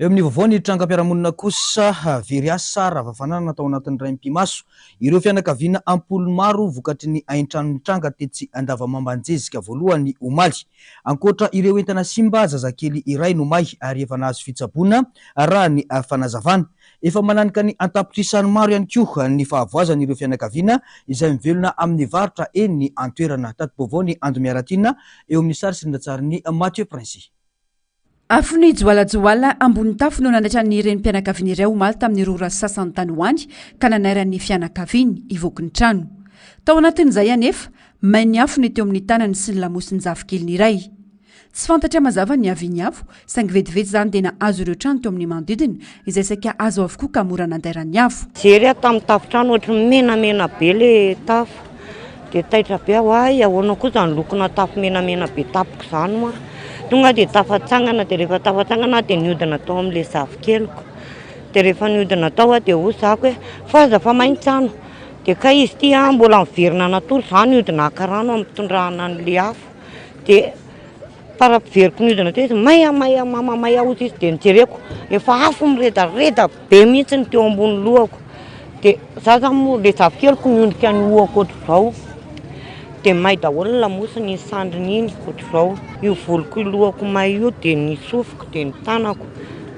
Eo amin'ny vaovao ny trangam-piarahamonina kosa, very asa rava fananana tao anatin'ny iray mipi-maso ireo fianakaviana am-polony maro vokatry ny haintrano nitranga tetsy Andavamamba Anjezika voalohany omaly. Ankoatra ireo entana simba, zazakely iray no may ary efa nahazo fitsaboana raha ny fanazavana. Efa mananika ny an-tapitrisany maro ihany koa ny fahavoazan'ireo fianakaviana izay mivelona amin'ny varotra eny an-toerana. Tati-baovao ny Ando Miaratiana eo amin'ny sary sy ny lahatsarin'i Mathieu Princy. Afo nijoalajoala ambony tafo no nanaitra ny renim-pianakaviana iray omaly tamin'ny 2 ora sy sasany tany ho any ka nanairan'ny fianakaviany hivoaka ny trano. Tao anatin'izay anefa, may ny afo ny teo amin'ny tanany sy ny lamosin'ny zafikeliny iray. Tsy fantatra mazava ny niavian'ny afo, saingy vetivety izany dia nahazo ireo trano teo amin'ny manodidina, izay saika azo avokoa ka mora nandairan'ny afo. Nijery aho tamin'ny tafontrano ohatry ny menamena be ilay tafo, dia taitra be aho, hay ahoana koa izany lokona tafo menamena be tampoka izany hoa. Tonga aho dia tafatsangana, dia rehefa tafatsangana aho dia nihodina tao amin'ilay zafikeliko, dia rehefa nihodina tao aho dia hoy zako hoe fa aza fa may ny trano, dia kay izy ity an mbola niverina natory, izaho nihodina haka rano hampitondrana an'ilay afo. Dia fara-piveriko nihodina teo izy, may aho, may aho mama, may aho hozy izy, dia nojereko, efa afo miredareda be mihitsy ny teo ambony lohako, dia za zany moa le zafikeliko miondrika ny hohako ohatr'izao, dia may daholo ny lamosiny, iny sandriny iny ohatr'izao, io voloko io lohako may io, dia ny sofiko, dia ny tanako,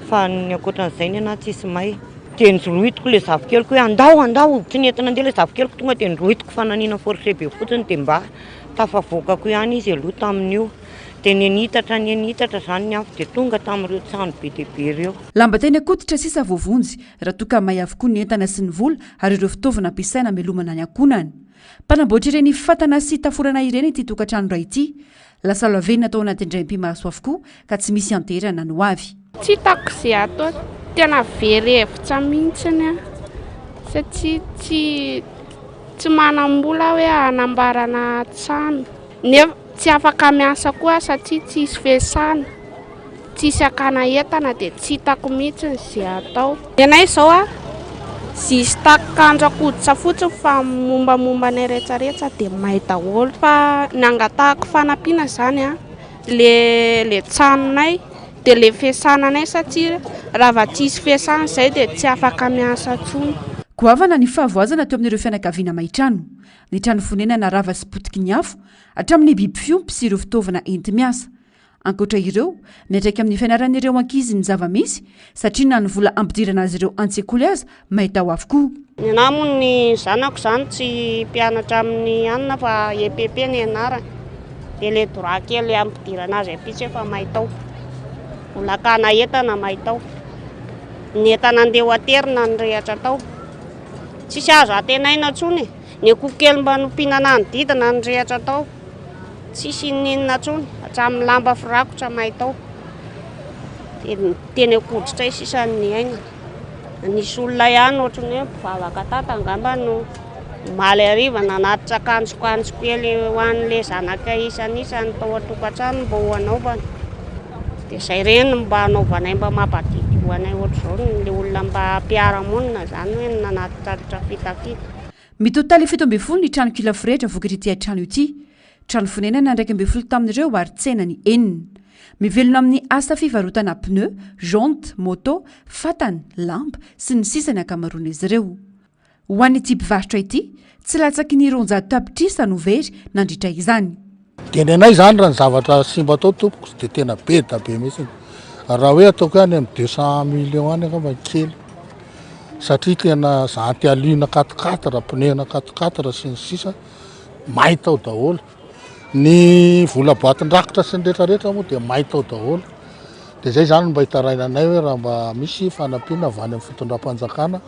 fa ny ankoatran'izay ny anahy tsisy may. Dia norohitiko le zafikeliko hoe andao, andao, tsy nety nandeha le zafikeliko, tonga dia norohitiko fananina force be fotsiny dia mba Tafavoakako ihany izy aloha tamin'io. Dia niha-nitatra niha-nitatra izany ny afo dia tonga tamin'ireo trano be dia be ireo. Lamba teny an-koditra sisa voavonjy, raha toa ka may avokoa ny entana sy ny vola ary ireo fitaovana ampiasaina hamelomana ny ankohonana. Mpanamboatra ireny fatana sy taforana ireny ity tokantrano iray ity. Lasa lavenona tao anatin'ny indray mipi-maso avokoa ka tsy misy ianteherana ny ho avy. Tsy hitako izay atao, tena very hevitra mihitsiny aho satria tsy Tsy manam-bola aho hoe hanambarana trano, nefa tsy afaka miasa koa aho satria tsisy fiasana, tsisy hakana entana dia tsy hitako mihitsy izay atao. Ny anay izao a, juste akanjo an-koditra fotsiny fa ny mombamomba anay rehetrarehetra dia may daholo. Fa ny angatahako fanampiana izany a, le le tranonay dia le fiasana anay satria raha vao tsisy fiasana izay dia tsy afaka miasa intsony. Goavana ny fahavoazana teo amin'ireo fianakaviana may trano. Ny trano fonenana rava sy potiky ny afo, hatramin'ny biby fiompy sy ireo fitaovana enti-miasa. Ankoatra ireo, miantraika amin'ny fianaran'ireo ankizy ny zava-misy satria na ny vola ampidirana azy ireo an-tsekoly aza may tao avokoa. Ny anah moa ny zanako izany tsy mpianatra amin'ny anona fa EPP ny anarany dia le droit kely ampidirana azy ampitso efa may tao, vola hakana entana may tao, ny entana andeha ho aterina nirehatra tao, tsisy azo antenaina intsony e, ny akoho kely mba nompiana nanodidina nirehatra tao. Tsisy inoninona intsony, hatramin'ny lamba firakotra may tao. Dia ny teny an-koditray sisa no niainana. Nisy olona ihany ohatran'ny hoe mpivavaka tata angamba no omaly hariva nanatitra akanjokanjo kely ho an'ilay zanaka isan'isany tao an-tokantrano mba ho anaovana. Dia izay ireny no mba anaovanay mba mampadidio anay ohatr'izao ilay olona mba mpiara-monina izany hoe nanatitraritra fitafiana. Mitotaly 17 ny trano kila forehitra vokatr'ity hain-trano ity. Trano fonenana 11 tamin'ireo ary tsena ny enina. Mivelona amin'ny asa fivarotana pneu, jante, moto, fatana, lamba, sy ny sisa ny ankamaroan'izy ireo. Ho an'ity mpivarotra ity, tsy latsaky ny 200 tapitrisa no very nandritra izany. Dia ny anay izany raha ny zavatra simba tao tompoko dia tena be da be mihitsy. Raha hoe ataoko hoe any amin'ny 200 millions any angamba kely. Satria tena zanty alu-na quatre quatre, pneu-na quatre quatre sy ny sisa may tao daholo. Ny vola boatin-drakitra sy ny rehetra rehetra moa dia may tao daholo. Dia izay izany no mba itarainanay hoe raha mba misy fanampiana avy any amin'ny fitondram-panjakana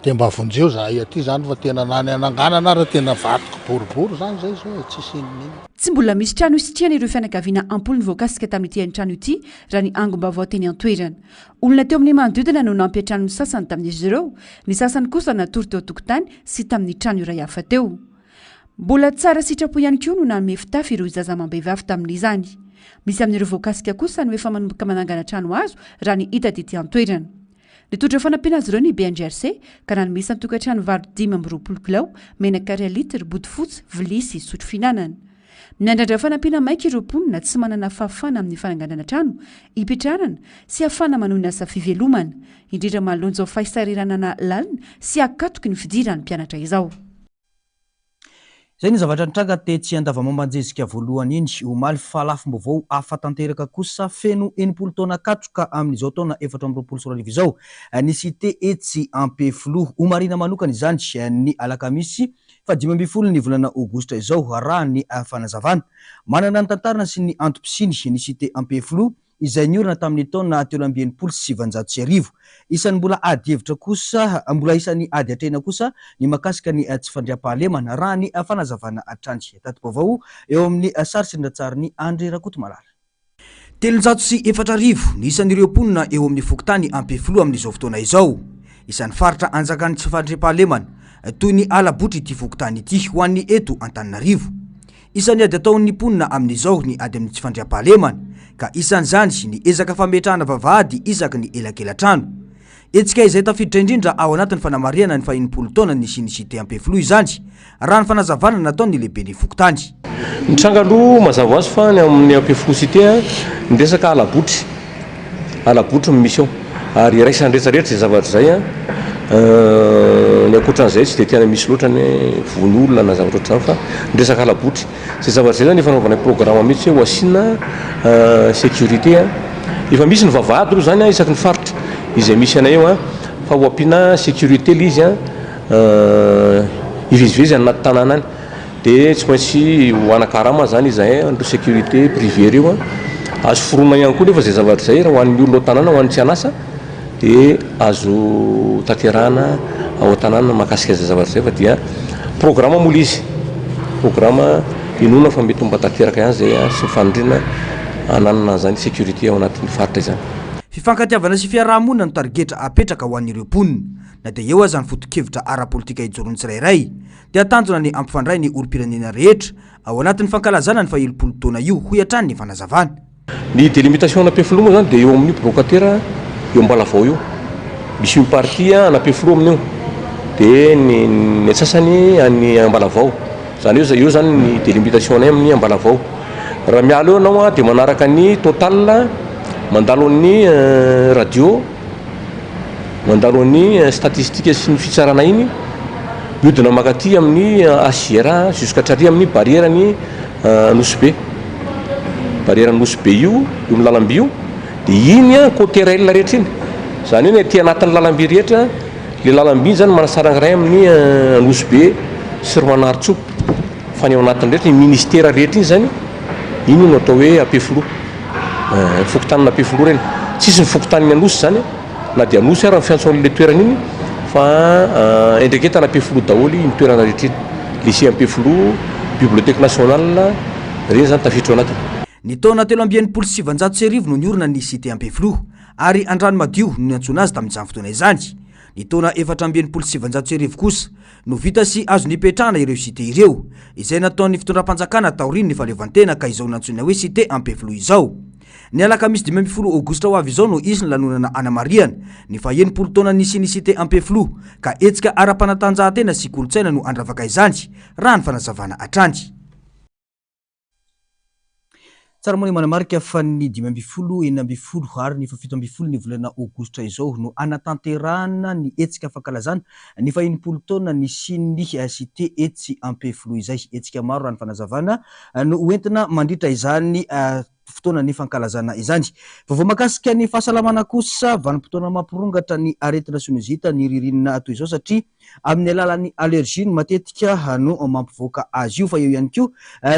Dia mba vonjeo zahay aty zany fa tena na ny hananganana ara tena vadiko boribory zany zay zao e, tsisy inon'inona. Tsy mbola misy trano hisitrihana ireo fianakaviana am-polony voakasika tamin'ity hain-trano ity raha ny angom-baovao teny an-toerana. Olona teo amin'ny manodidina no nampiantrano ny sasany tamin'izy ireo, ny sasany kosa natory teo an-tokotany sy tamin'ny trano iray hafa teo. Mbola tsara sitrapo ihany koa no nanome fitafy ireo zaza amam-behivavy tamin'izany. Misy amin'ireo voakasika kosa no efa manomboka manangana trano hazo raha ny hita tety an-toerana. Nitondra fanampiana azy ireo ny BNGRC ka nanome isan-tokantrano vary 25 kilao, menaka iray litre, bodofotsy, vilia sy sotro fihinanana. Miandrandra fanampiana maika ireo mponina tsy manana fahafahana amin'ny fananganana trano hipetrarana sy hahafahana manohy ny asa fivelomana, indrindra manoloana izao fahisahiranana lalina sy akatoky ny fidiran'ny mpianatra izao. Izay ny zavatra nitranga tetsy Andavamamba Anjezika voalohany iny omaly fa lafim-baovao hafa tanteraka kosa feno 60 taona katroka amin'izao taona 2024 izao ny cité etsy Ampefiloha. Homarihina manokana izany ny alakamisy faha 15 ny volana aogositra izao raha ny fanazavana. Manana ny tantarany sy ny antom-pisiany ny cité Ampefiloha izay niorina tamin'ny taona 1963. Isan'ny mbola ady hevitra kosa, mbola isan'ny ady atrehina kosa ny mahakasika ny tsy fandriampahalemana, raha ny fanazavana hatrany. Tati-baovao eo amin'ny sary sy ny ratsarin'i Andry Rakotomalala. 4300 ny isan'ireo mponina eo amin'ny fokontany Ampefiloha amin'izao fotoana izao. Isan'ny faritra anjakan'ny tsy fandriampahalemana toy ny ala-botry ity fokontany ity ho an'ny eto Antananarivo. Isan'ny ady ataon'ny mponina amin'izao ny ady amin'ny tsy fandriampahalemana, ka isan'izany ny ezaka fametrahana vavahady isaky ny elakelan-trano. Hetsika izay tafiditra indrindra ao anatin'ny fanamarihana ny faha-60 taona nisian'ny Cité Ampefiloha izany, raha ny fanazavana nataon'ny lehiben'ny fokontany. Ny tranga aloha mazava ho azy fa ny amin'ny Ampefiloha Cité ny resaka hala-botry, hala-botry no misy ao ary iraisan'ny rehetra rehetra izay zavatra izay an, ny ankoatran'izay tsy dia tena misy loatra ny hoe vono olona na zavatra ohatr'izany fa ny resaka hala-botry, izay zavatra izay zany efa nanaovanay programme mihitsy hoe ho asiana sécurité an, efa misy ny vavahady aloha zany an isaky ny faritra izay misy anay eo an, fa ho ampiana sécurité ilay izy an, hivezivezy any anaty tanàna any. Dia tsy maintsy ho anakarama zany izahay an'ireo sécurité privée ireo an. Azo foronina ihany koa nefa izay zavatra izay raha ho an'ny olona ao an-tanàna, ho an'ny tsy an'asa dia azo tanterahana ao an-tanàna mahakasika izay zavatra izay fa dia programme moa ilay izy, programme inoana fa mety ho mba tanteraka ihany izay sy ny fanindriana hananana an'izany sécurité ao anatin'ny faritra izany. Fifankatiavana sy fiaraha-monina no tarigetra apetraka ho an'ireo mponina, na dia eo aza ny foto-kevitra ara-politika ijoroan'ny tsirairay. dia tanjona ny hampifandray ny olom-pirenena rehetra ao anatin'ny fankalazana ny fahelopolo taona io, hoy hatrany ny fanazavana. Ny délimitation an'Ampefiloha moa izany dia eo amin'io brocataire eo Ambalavao io. Misy une partie an'Ampefiloha amin'io dia ny ny antsasany any Ambalavao. Izany hoe eo izany ny délimitation anay amin'ny Ambalavao. Raha miala eo ianao dia manaraka ny Total mandalo an'ny radio. Mandalo an'ny statistique sy ny fitsarana iny, mihodina mankaty amin'ny HJR jusqu'à hatrary amin'ny barrière ny Nosy Be. Barea Nosy Be io, io amin'ny lalamby io, dia iny an, côté rail rehetra iny. Izany hoe ny aty anatin'ny lalamby rehetra, ilay lalamby iny izany manasaraka iray amin'ny Nosy Be sy ry Manarintsoa. Fa ny ao anatiny rehetra, iny ministera rehetra iny izany, iny no atao hoe Ampefiloha. Fokontanin'Ampefiloha ireny. Tsisy ny fokontanin'i Anosy izany an. Na dia Anosy ara ny fiantso an'ilay toerana iny fa endreketana Ampefiloha daholo iny toerana rehetra iny. Lycée Ampefiloha, Bibliothèque nationale, ireny izany tafiditra ao anatiny. Ny taona 1963 no niorina ny Cité Ampefiloha ary Andranomadio no niantsoana azy tamin'izany fotoana izany. Ny taona 1964 kosa no vita sy azo nipetrahana ireo Cité ireo, izay nataon'ny fitondram-panjakana taorian'ny fahaleovantena ka izao nantsoina hoe Cité Ampefiloha izao. Ny alakamisy 15 aogositra ho avy izao no hisy ny lanonana hanamarihana ny faha-60 taona nisian'ny Cité Ampefiloha ka hetsika ara-panatanjahantena sy kolontsaina no handravaka izany, raha ny fanazavana hatrany. Tsara moa ny manamarika fa ny 15, 16 ary ny faha-17 ny volana aogositra izao no hanatanterahana ny hetsika fankalazana ny faha-60 taona nisian'ny Cité etsy Ampefiloha izay. Hetsika maro raha ny fanazavana no hoentina mandritra izany fotoanan'ny fankalazana izany. Vaovao mahakasika ny fahasalamana kosa, vanim-potoana mampirongatra ny aretina sinusite ny ririnina toy izao satria amin'ny alalan'ny allergie no matetika no mampivoaka azy io fa eo ihany koa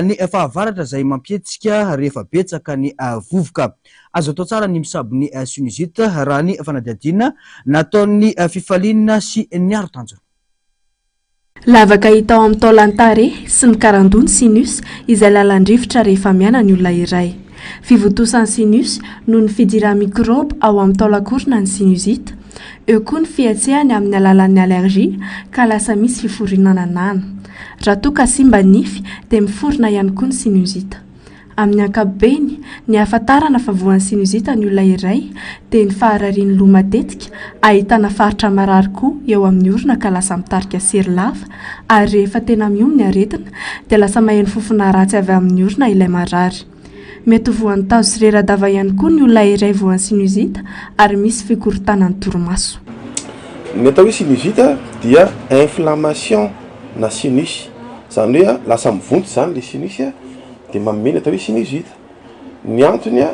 ny fahavaratra izay mampihetsika rehefa betsaka ny vovoka. Azo atao tsara ny misabo ny sinusite raha ny fanadihadiana nataon'ny Fifaliana sy Niaro Tanjona. Lavaka hita ao amin'ny taolan-tarehy sy ny karandoha ny sinus, izay lalan-drivotra rehefa miaina ny olona iray. Fivontosan'ny sinus noho ny fidiran'ny mikraoba ao amin'ny taolan-korona ny sinusite. Eo koa ny fihetsehany amin'ny alalan'ny allergie ka lasa misy fiforonana nana. Raha toa ka simba ny nify dia miforona ihany koa ny sinusite. Amin'ny ankapobeny, ny ahafantarana fa voan'ny sinusite ny olona iray dia ny fahararian'ny loha matetika, ahitana faritra marary koa eo amin'ny orona ka lasa mitarika sery lava, ary rehefa tena mihomo ny aretina dia lasa maheno fofona ratsy avy amin'ny orona ilay marary. Mety ho voan'ny tazo sy rera-dava ihany koa ny olona iray voan'ny sinusite ary misy fikorontanan'ny torimaso. Ny atao hoe sinusite dia inflammation na sinus, izany hoe lasa mivonto izany ilay sinus dia manome ny atao hoe sinusite. Ny antony a,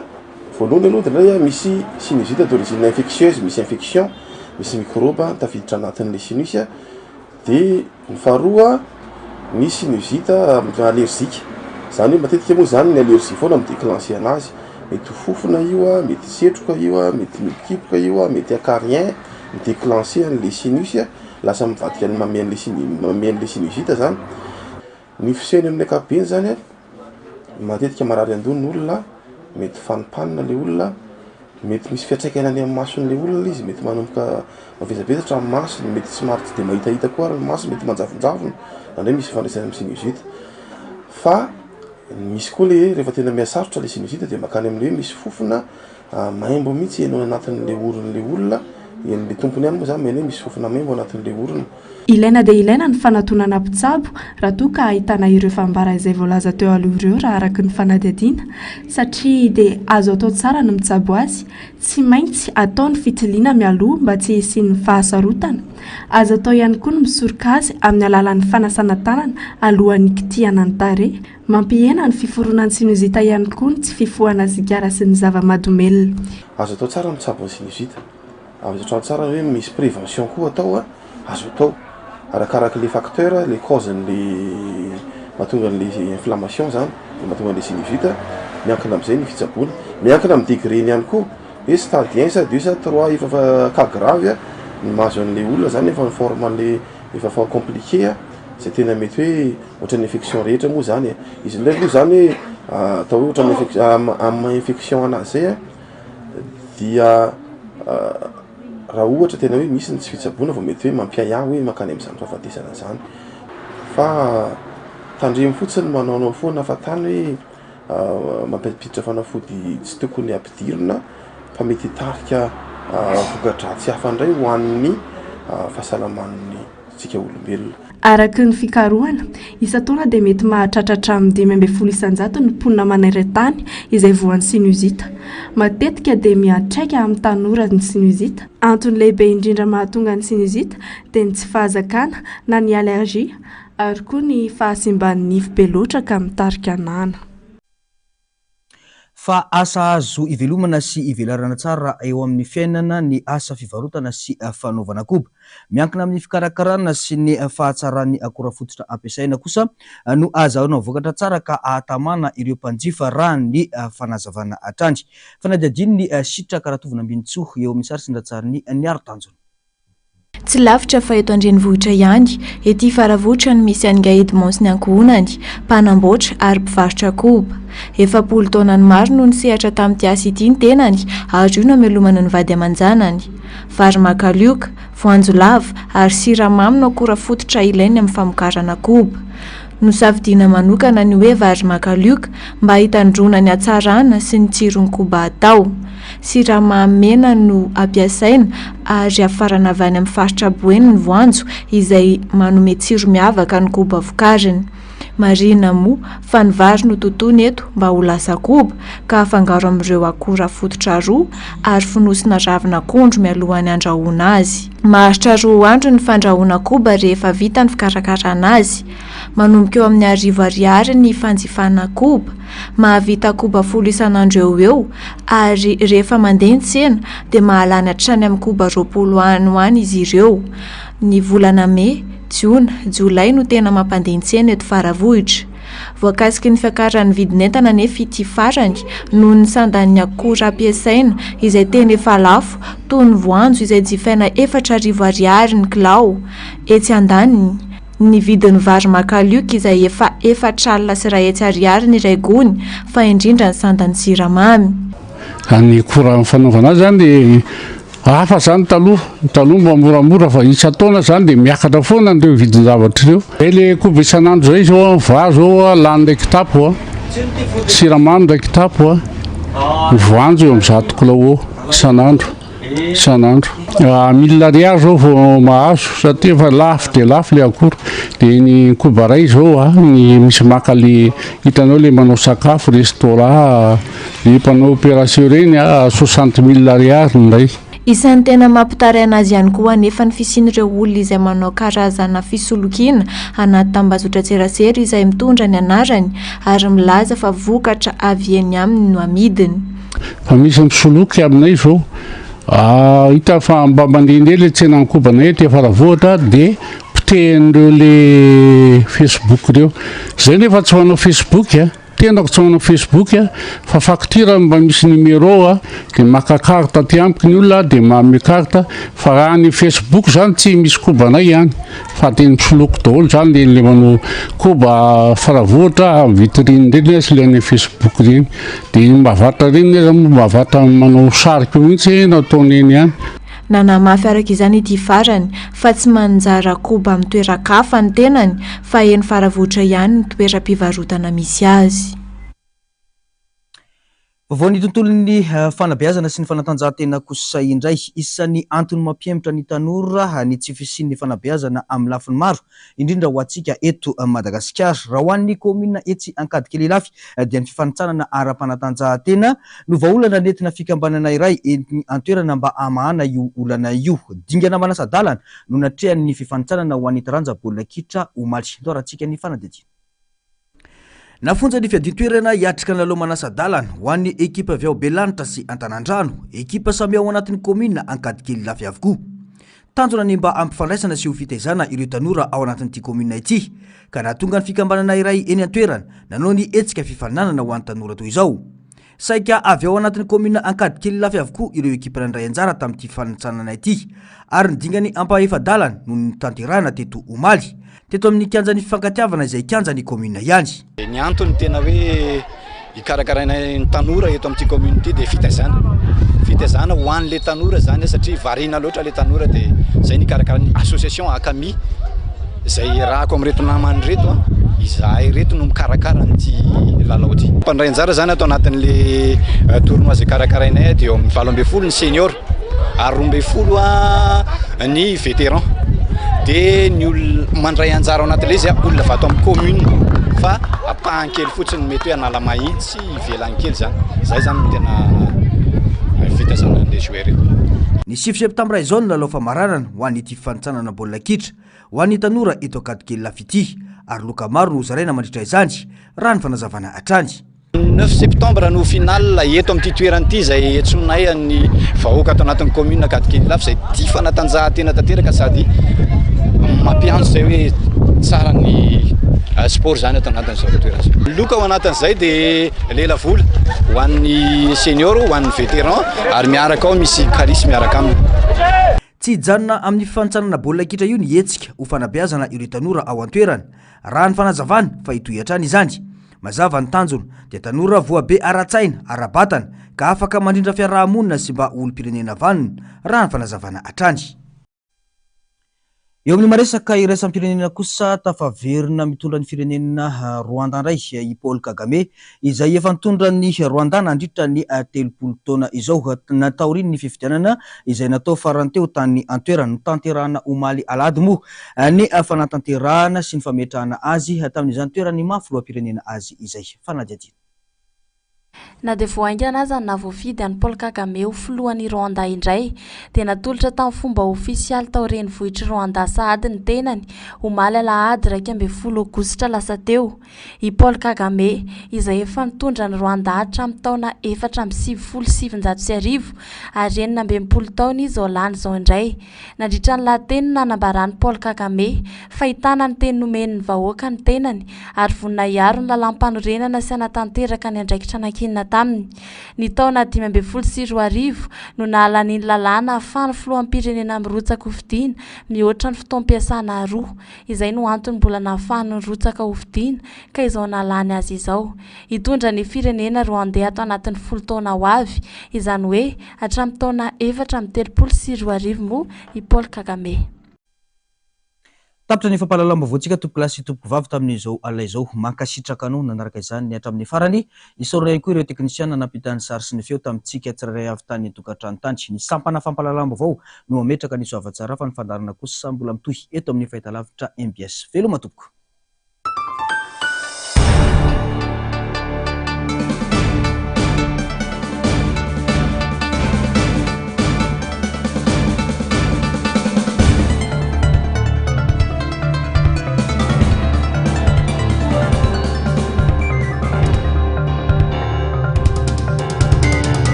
voalohany aloha indraindray a misy sinusite d'origine infectieuse, misy infection, misy microbe tafiditra anatin'ilay sinus a, dia ny faharoa ny sinusite allergique, izany hoe matetika moa izany ny allergie foana mi-declencher anazy, mety ho fofona io a, mety setroka io a, mety mihibokiboka io a, mety acarien mi-declencher an'ilay sinus a, lasa mivadika manome an'ilay sinu- manome an'ilay sinusite zany. Ny fisehony amin'ny ankapobeny zany an, matetika marary an-doha ny olona, mety fanimpanina le olona, mety misy fiantraikany any amin'ny mason'le olona izy, mety manomboka mavesabesatra ny masony, mety somary tsy de mahitahita koa ary ny masony, mety manjavonjavona, izany hoe misy ifandraisany amin'ny sinusite. Fa misy koa le hoe rehefa tena mihasarotra le sinusite de mankany amin'le hoe misy fofona maimbo mihitsy heno any anatin'le oron'le olona, henon'le tompony ihany moa zany maheno hoe misy fofona maimbo anatin'le orona. Ilaina dia ilaina ny fanatonana mpitsabo raha toa ka ahitana ireo fambara izay voalaza teo aloha ireo raha araka ny fanadihadiana satria dia azo atao tsara ny mitsabo azy, tsy maintsy atao ny fitiliana mialoha mba tsy hisian'ny fahasarotana. Azo atao ihany koa ny misoroka azy amin'ny alalan'ny fanasana tanana alohan'ny hikitihana ny tarehy. Mampihena ny fiforonan'ny sinozita ihany koa ny tsy fifohana sigara sy ny zava-mahadomelina. Azo atao tsara ny mitsabo ny sinozita. Azo atao tsara hoe misy prévention koa atao a, azo atao arakaraka le facteur, le cause an'le mahatonga an'le inflammation zany, le mahatonga an'le sinusite, miankina am'zay ny fitsaboana, miankina am degré-ny ihany koa hoe stade un sa deux sa trois efa fa cas grave a ny mahazo an'le olona zany efa en forme an'le efa fa compliqué a, zay tena mety hoe ohatran'ny infection rehetra moa zany e, izy ndray aloha zany hoe atao hoe ohatran'ny infec- am' maha infection anazy zay a dia raha ohatra tena hoe misy ny tsy fitsaboana vao mety hoe mampiahiahy hoe mankany amin'izany fahafatesana izany fa tandremo fotsiny manaonao foana fa tany hoe mampiditra fanafody tsy tokony hampidirina fa mety hitarika voka-dratsy hafa indray ho an'ny fahasalaman'ny tsika olombelona. Araka ny fikarohana, isan-taona dia mety mahatratra hatramin'ny 15% ny mponina maneran-tany izay voan'ny sinusite. Matetika dia miantraika amin'ny tanora ny sinusite. Antony lehibe indrindra mahatonga ny sinusite dia ny tsy fahazakana na ny allergie ary koa ny fahasimban'ny nify be loatra ka mitarika nana. Fa asa azo ivelomana sy ivelarana tsara eo amin'ny fiainana ny asa fivarotana sy fanaovana koba. Miankina amin'ny fikarakarana sy ny fahatsaran'ny akora fototra ampiasaina kosa no ahazahoana vokatra tsara ka ahatamana ireo mpanjifa raha ny fanazavana hatrany. Fanadihadian'ny Sitraka Ratovonambinintsoa eo amin'ny sary sy ny ratsarin'i Niaro Tanjona. Tsy lavitra fa eto an-drenivohitra ihany, ety Faravohitra no misy an'i Ngahy Edmond sy ny ankohonany, mpanamboatra ary mpivarotra koba. 40 taonany maro no nisehatra tamin'ity asa ity ny tenany ary io no amelomany ny vady aman-janany. Vary makalioka, voanjo lava ary siramamy no akora fototra ilainy amin'ny famokarana koba. Nosafidiana manokana ny hoe vary makalioka mba hitandroana ny hatsarana sy ny tsiron'ny koba atao. Siramamy mena no ampiasaina ary hafarana avy any amin'ny faritra Boeny ny voanjo izay manome tsiro miavaka ny koba vokariny. Marihina moa fa ny vary no totoina eto mba ho lasa koba ka afangaro amin'ireo akora fototra roa ary fonosina ravin'akondro mialohan'ny handrahoana azy. Maharitra roa andro ny fandrahoana koba rehefa vita ny fikarakarana azy. Manomboka eo amin'ny arivo ariary ny fanjifana koba. Mahavita koba folo isan'andro eo ho eo ary rehefa mandeha ny tsena dia mahalany hatrany amin'ny koba 20 any ho any izy ireo. Ny volana mey, jiona, jolay no tena mampandeha ny tsena eto Faravohitra. Voakasiky ny fiakaran'ny vidin'entana anefa ity farany noho ny sandan'ny akora ampiasaina izay tena efa lafo toy ny voanjo izay jifaina 4000 ariary ny kilao. Etsy andaniny, ny vidin'ny vary makalioka izay efa 1400 ariary ny iray gony fa indrindra ny sandan'ny siramamy. Ny akora fanaovana azy izany dia Hafa zany taloha, taloha mba moramora fa isan-taona zany dia miakatra foana ireo vidin-javatra ireo. Zay le koba isan'andro zay zao an, vary zao an, lany iray kitapo an, siramamy iray kitapo an, ny voanjo eo amin'ny 100 kilao eo isan'andro, isan'andro. Mille ariary zao vao mahazo satria efa lafo dia lafo le akora. Dia ny koba iray zao an, ny misy maka le hitanao le manao sakafo restaurant, Ny mpanao opération ireny a, 60 mille ariary ny iray. Isan'ny tena mampitaraina azy ihany koa anefa ny fisian'ireo olona izay manao karazana fisolokiana anaty tambazotran-tserasera izay mitondra ny anarany ary milaza fa vokatra avy eny aminy no amidiny. Fa misy misoloky aminay izao, hita fa mba mandehandeha ilay tsenan'ny kobanay aty Faravohitra dia potehin'ireo le Facebook ireo. Izay nefa tsy manao Facebook a. Tenako tsy manao Facebook a, fa facture mba misy numéro a, de maka carte aty amiko ny olona de manome carte, fa raha any Facebook zany tsy misy koba anay any, fa de ny mpisoloky daholo zany le le manao koba Faravohitra amin'ny vitrine reny sy le any Facebook reny, de ny mahavatra reny aza moa mahavatra manao sary koa mihitsy no ataony eny ihany. Nanamafy araka izany ity farany fa tsy manjara koba amin'ny toeran-kafa ny tenany fa eny Faravohitra ihany ny toeram-pivarotana misy azy. Vaovaon'ny tontolon'ny fanabeazana sy ny fanatanjahantena kosa indray. Isan'ny antony mampihemotra ny tanora ny tsy fisian'ny fanabeazana amin'ny lafiny maro, indrindra ho antsika eto Madagasikara. Raha ho an'ny kaominina etsy Ankadikely Ilafy dia ny fifanintsanana ara-panatanjahantena no vahaolana nentina fikambanana iray eny an-toerana mba hamahana io olana io. Dingana manasa-dalana no natrehan'ny fifanintsanana ho an'ny taranja baolina kitra omaly. Ndao arahantsika ny fanadihadiana. Nafonja ny fiadian-toerana hiatrika ny lalao manasa-dalana ho an'ny ekipa avy ao Belanitra sy Antanandrano, ekipa samy ao anatin'ny kaominina Ankadikely Ilafy avokoa. Tanjona ny mba hampifandraisana sy ho fitaizana ireo tanora ao anatin'ity kaominina ity, ka nahatonga ny fikambanana iray eny an-toerana nanao ny hetsika fifaninanana ho an'ny tanora toy izao. Saika avy ao anatin'ny kaominina Ankadikely Ilafy avokoa ireo ekipa nandray anjara tamin'ity fifanintsanana ity, ary ny dingany ampahefa-dalana no notanterahina teto omaly. Teto amin'ny kianjan'ny fifankatiavana izay kianjan'ny kaominina ihany. Ny antony tena hoe ikarakaraina ny tanora eto amin'ity commune ity dia fitaizana. Fitaizana ho an'ilay tanora izany satria variana loatra ilay tanora dia izay ny ikarakaran'ny association Akami izay iarahako amin'ireto namany ireto, izahay ireto no mikarakara an'ity lalao ity. Mpandray anjara izany ato anatin'ilay tournoi izay karakarainay dia eo amin'ny 18 ny senior. ary 12 ny vétéran dia ny olona mandray anjara ao anatin'ilay izy olona avy ato amin'ny commune fa ampahany kely fotsiny mety hoe Analamahitsy ivelany kely izany izay izany no tena fitaizana an'ilay joueur eto. Ny 9 septambra izao ny lalao famaranana ho an'ity fifanintsanana baolina kitra ho an'ny tanora eto Ankadikely Ilafy ity ary loka maro no hozaraina mandritra izany, raha ny fanazavana hatrany. Neuf septembre no finale eto amin'ity toerana ity izay iantsoanay an'ny vahoaka ato anatin'ny commune Ankadikely Ilafy izay tia fanatanjahantena tanteraka sady mampiantso izay hoe tsara ny sport izany ato anatin'izao toerana izao. Loka ao anatin'izay dia lelavola ho an'ny senior, ho an'ny vétéran ary miaraka ao misy kalisy miaraka aminy. Tsy hijanona amin'ny fifanintsanana baolina kitra io ny hetsika ho fanabeazana ireo tanora ao an-toerana, raha ny fanazavany fa hitohy hatrany izany. Mazava ny tanjona, dia tanora voabe ara-tsaina, ara-batana, ka afaka mandrindra fiaraha-monina sy mba ho olom-pirenena vanona, raha ny fanazavana hatrany. Eo amin'ny maresaka iraisam-pirenena kosa, tafaverina mitondra ny firenena Rwanda indray i Paul Kagame, izay efa nitondra an'i Rwanda nandritra ny 30 taona izao, taorian'ny fifidianana izay natao farany teo tany an-toerana. Notanterahana omaly alahady moa ny fanatanterahana sy ny fametrahana azy tamin'izany toeran'ny maha filoham-pirenena azy izay. Fanadihadiana. Na dia vao haingana aza ny nahavoafidy an'i Paul Kagame ho filohan'i Rwanda indray, dia natolotra tamin'ny fomba ofisialy tao renivohitr'i Rwanda sahady ny tenany, omaly alahady 11 aogositra lasa teo. I Paul Kagame, izay efa nitondra an'i Rwanda hatramin'ny taona 1994 ary 66 taona izy izao lany izao indray. Nandritra ny lahateny no nanambaran'i Paul Kagame fa hitana ny teny nomeny ny vahoaka ny tenany ary vonona hiaro ny lalàmpanorenana sy hanatanteraka ny andraikitra nankinina taminy. Ny taona 2015 no nahalaniany lalàna ahafahan'ny filoham-pirenena mirotsa-kofidina mihoatra ny fotoam-piasana roa. Izay no antony mbola nahafahany nirotsaka hofidiana ka izao nahalany azy izao. Hitondra ny firenena Rwandais ato anatin'ny folo taona ho avy, izany hoe hatramin'ny taona 2034 moa i Paul Kagame. Tapitra ny fampahalalam-baovaontsika tompokolahy sy tompokovavy tamin'izao alina izao. Mankasitraka anao nanaraka izany hatramin'ny farany. Isaorana ihany koa ireo teknisiana nampita ny sary sy ny feo tamintsika tsirairay avy tany an-tokantrano tany. Ny sampana fampahalalam-baovao no mametraka ny soavatsara fa ny fandaharana kosa mbola mitohy eto amin'ny fahitalavitra mbs. Veloma tompoko.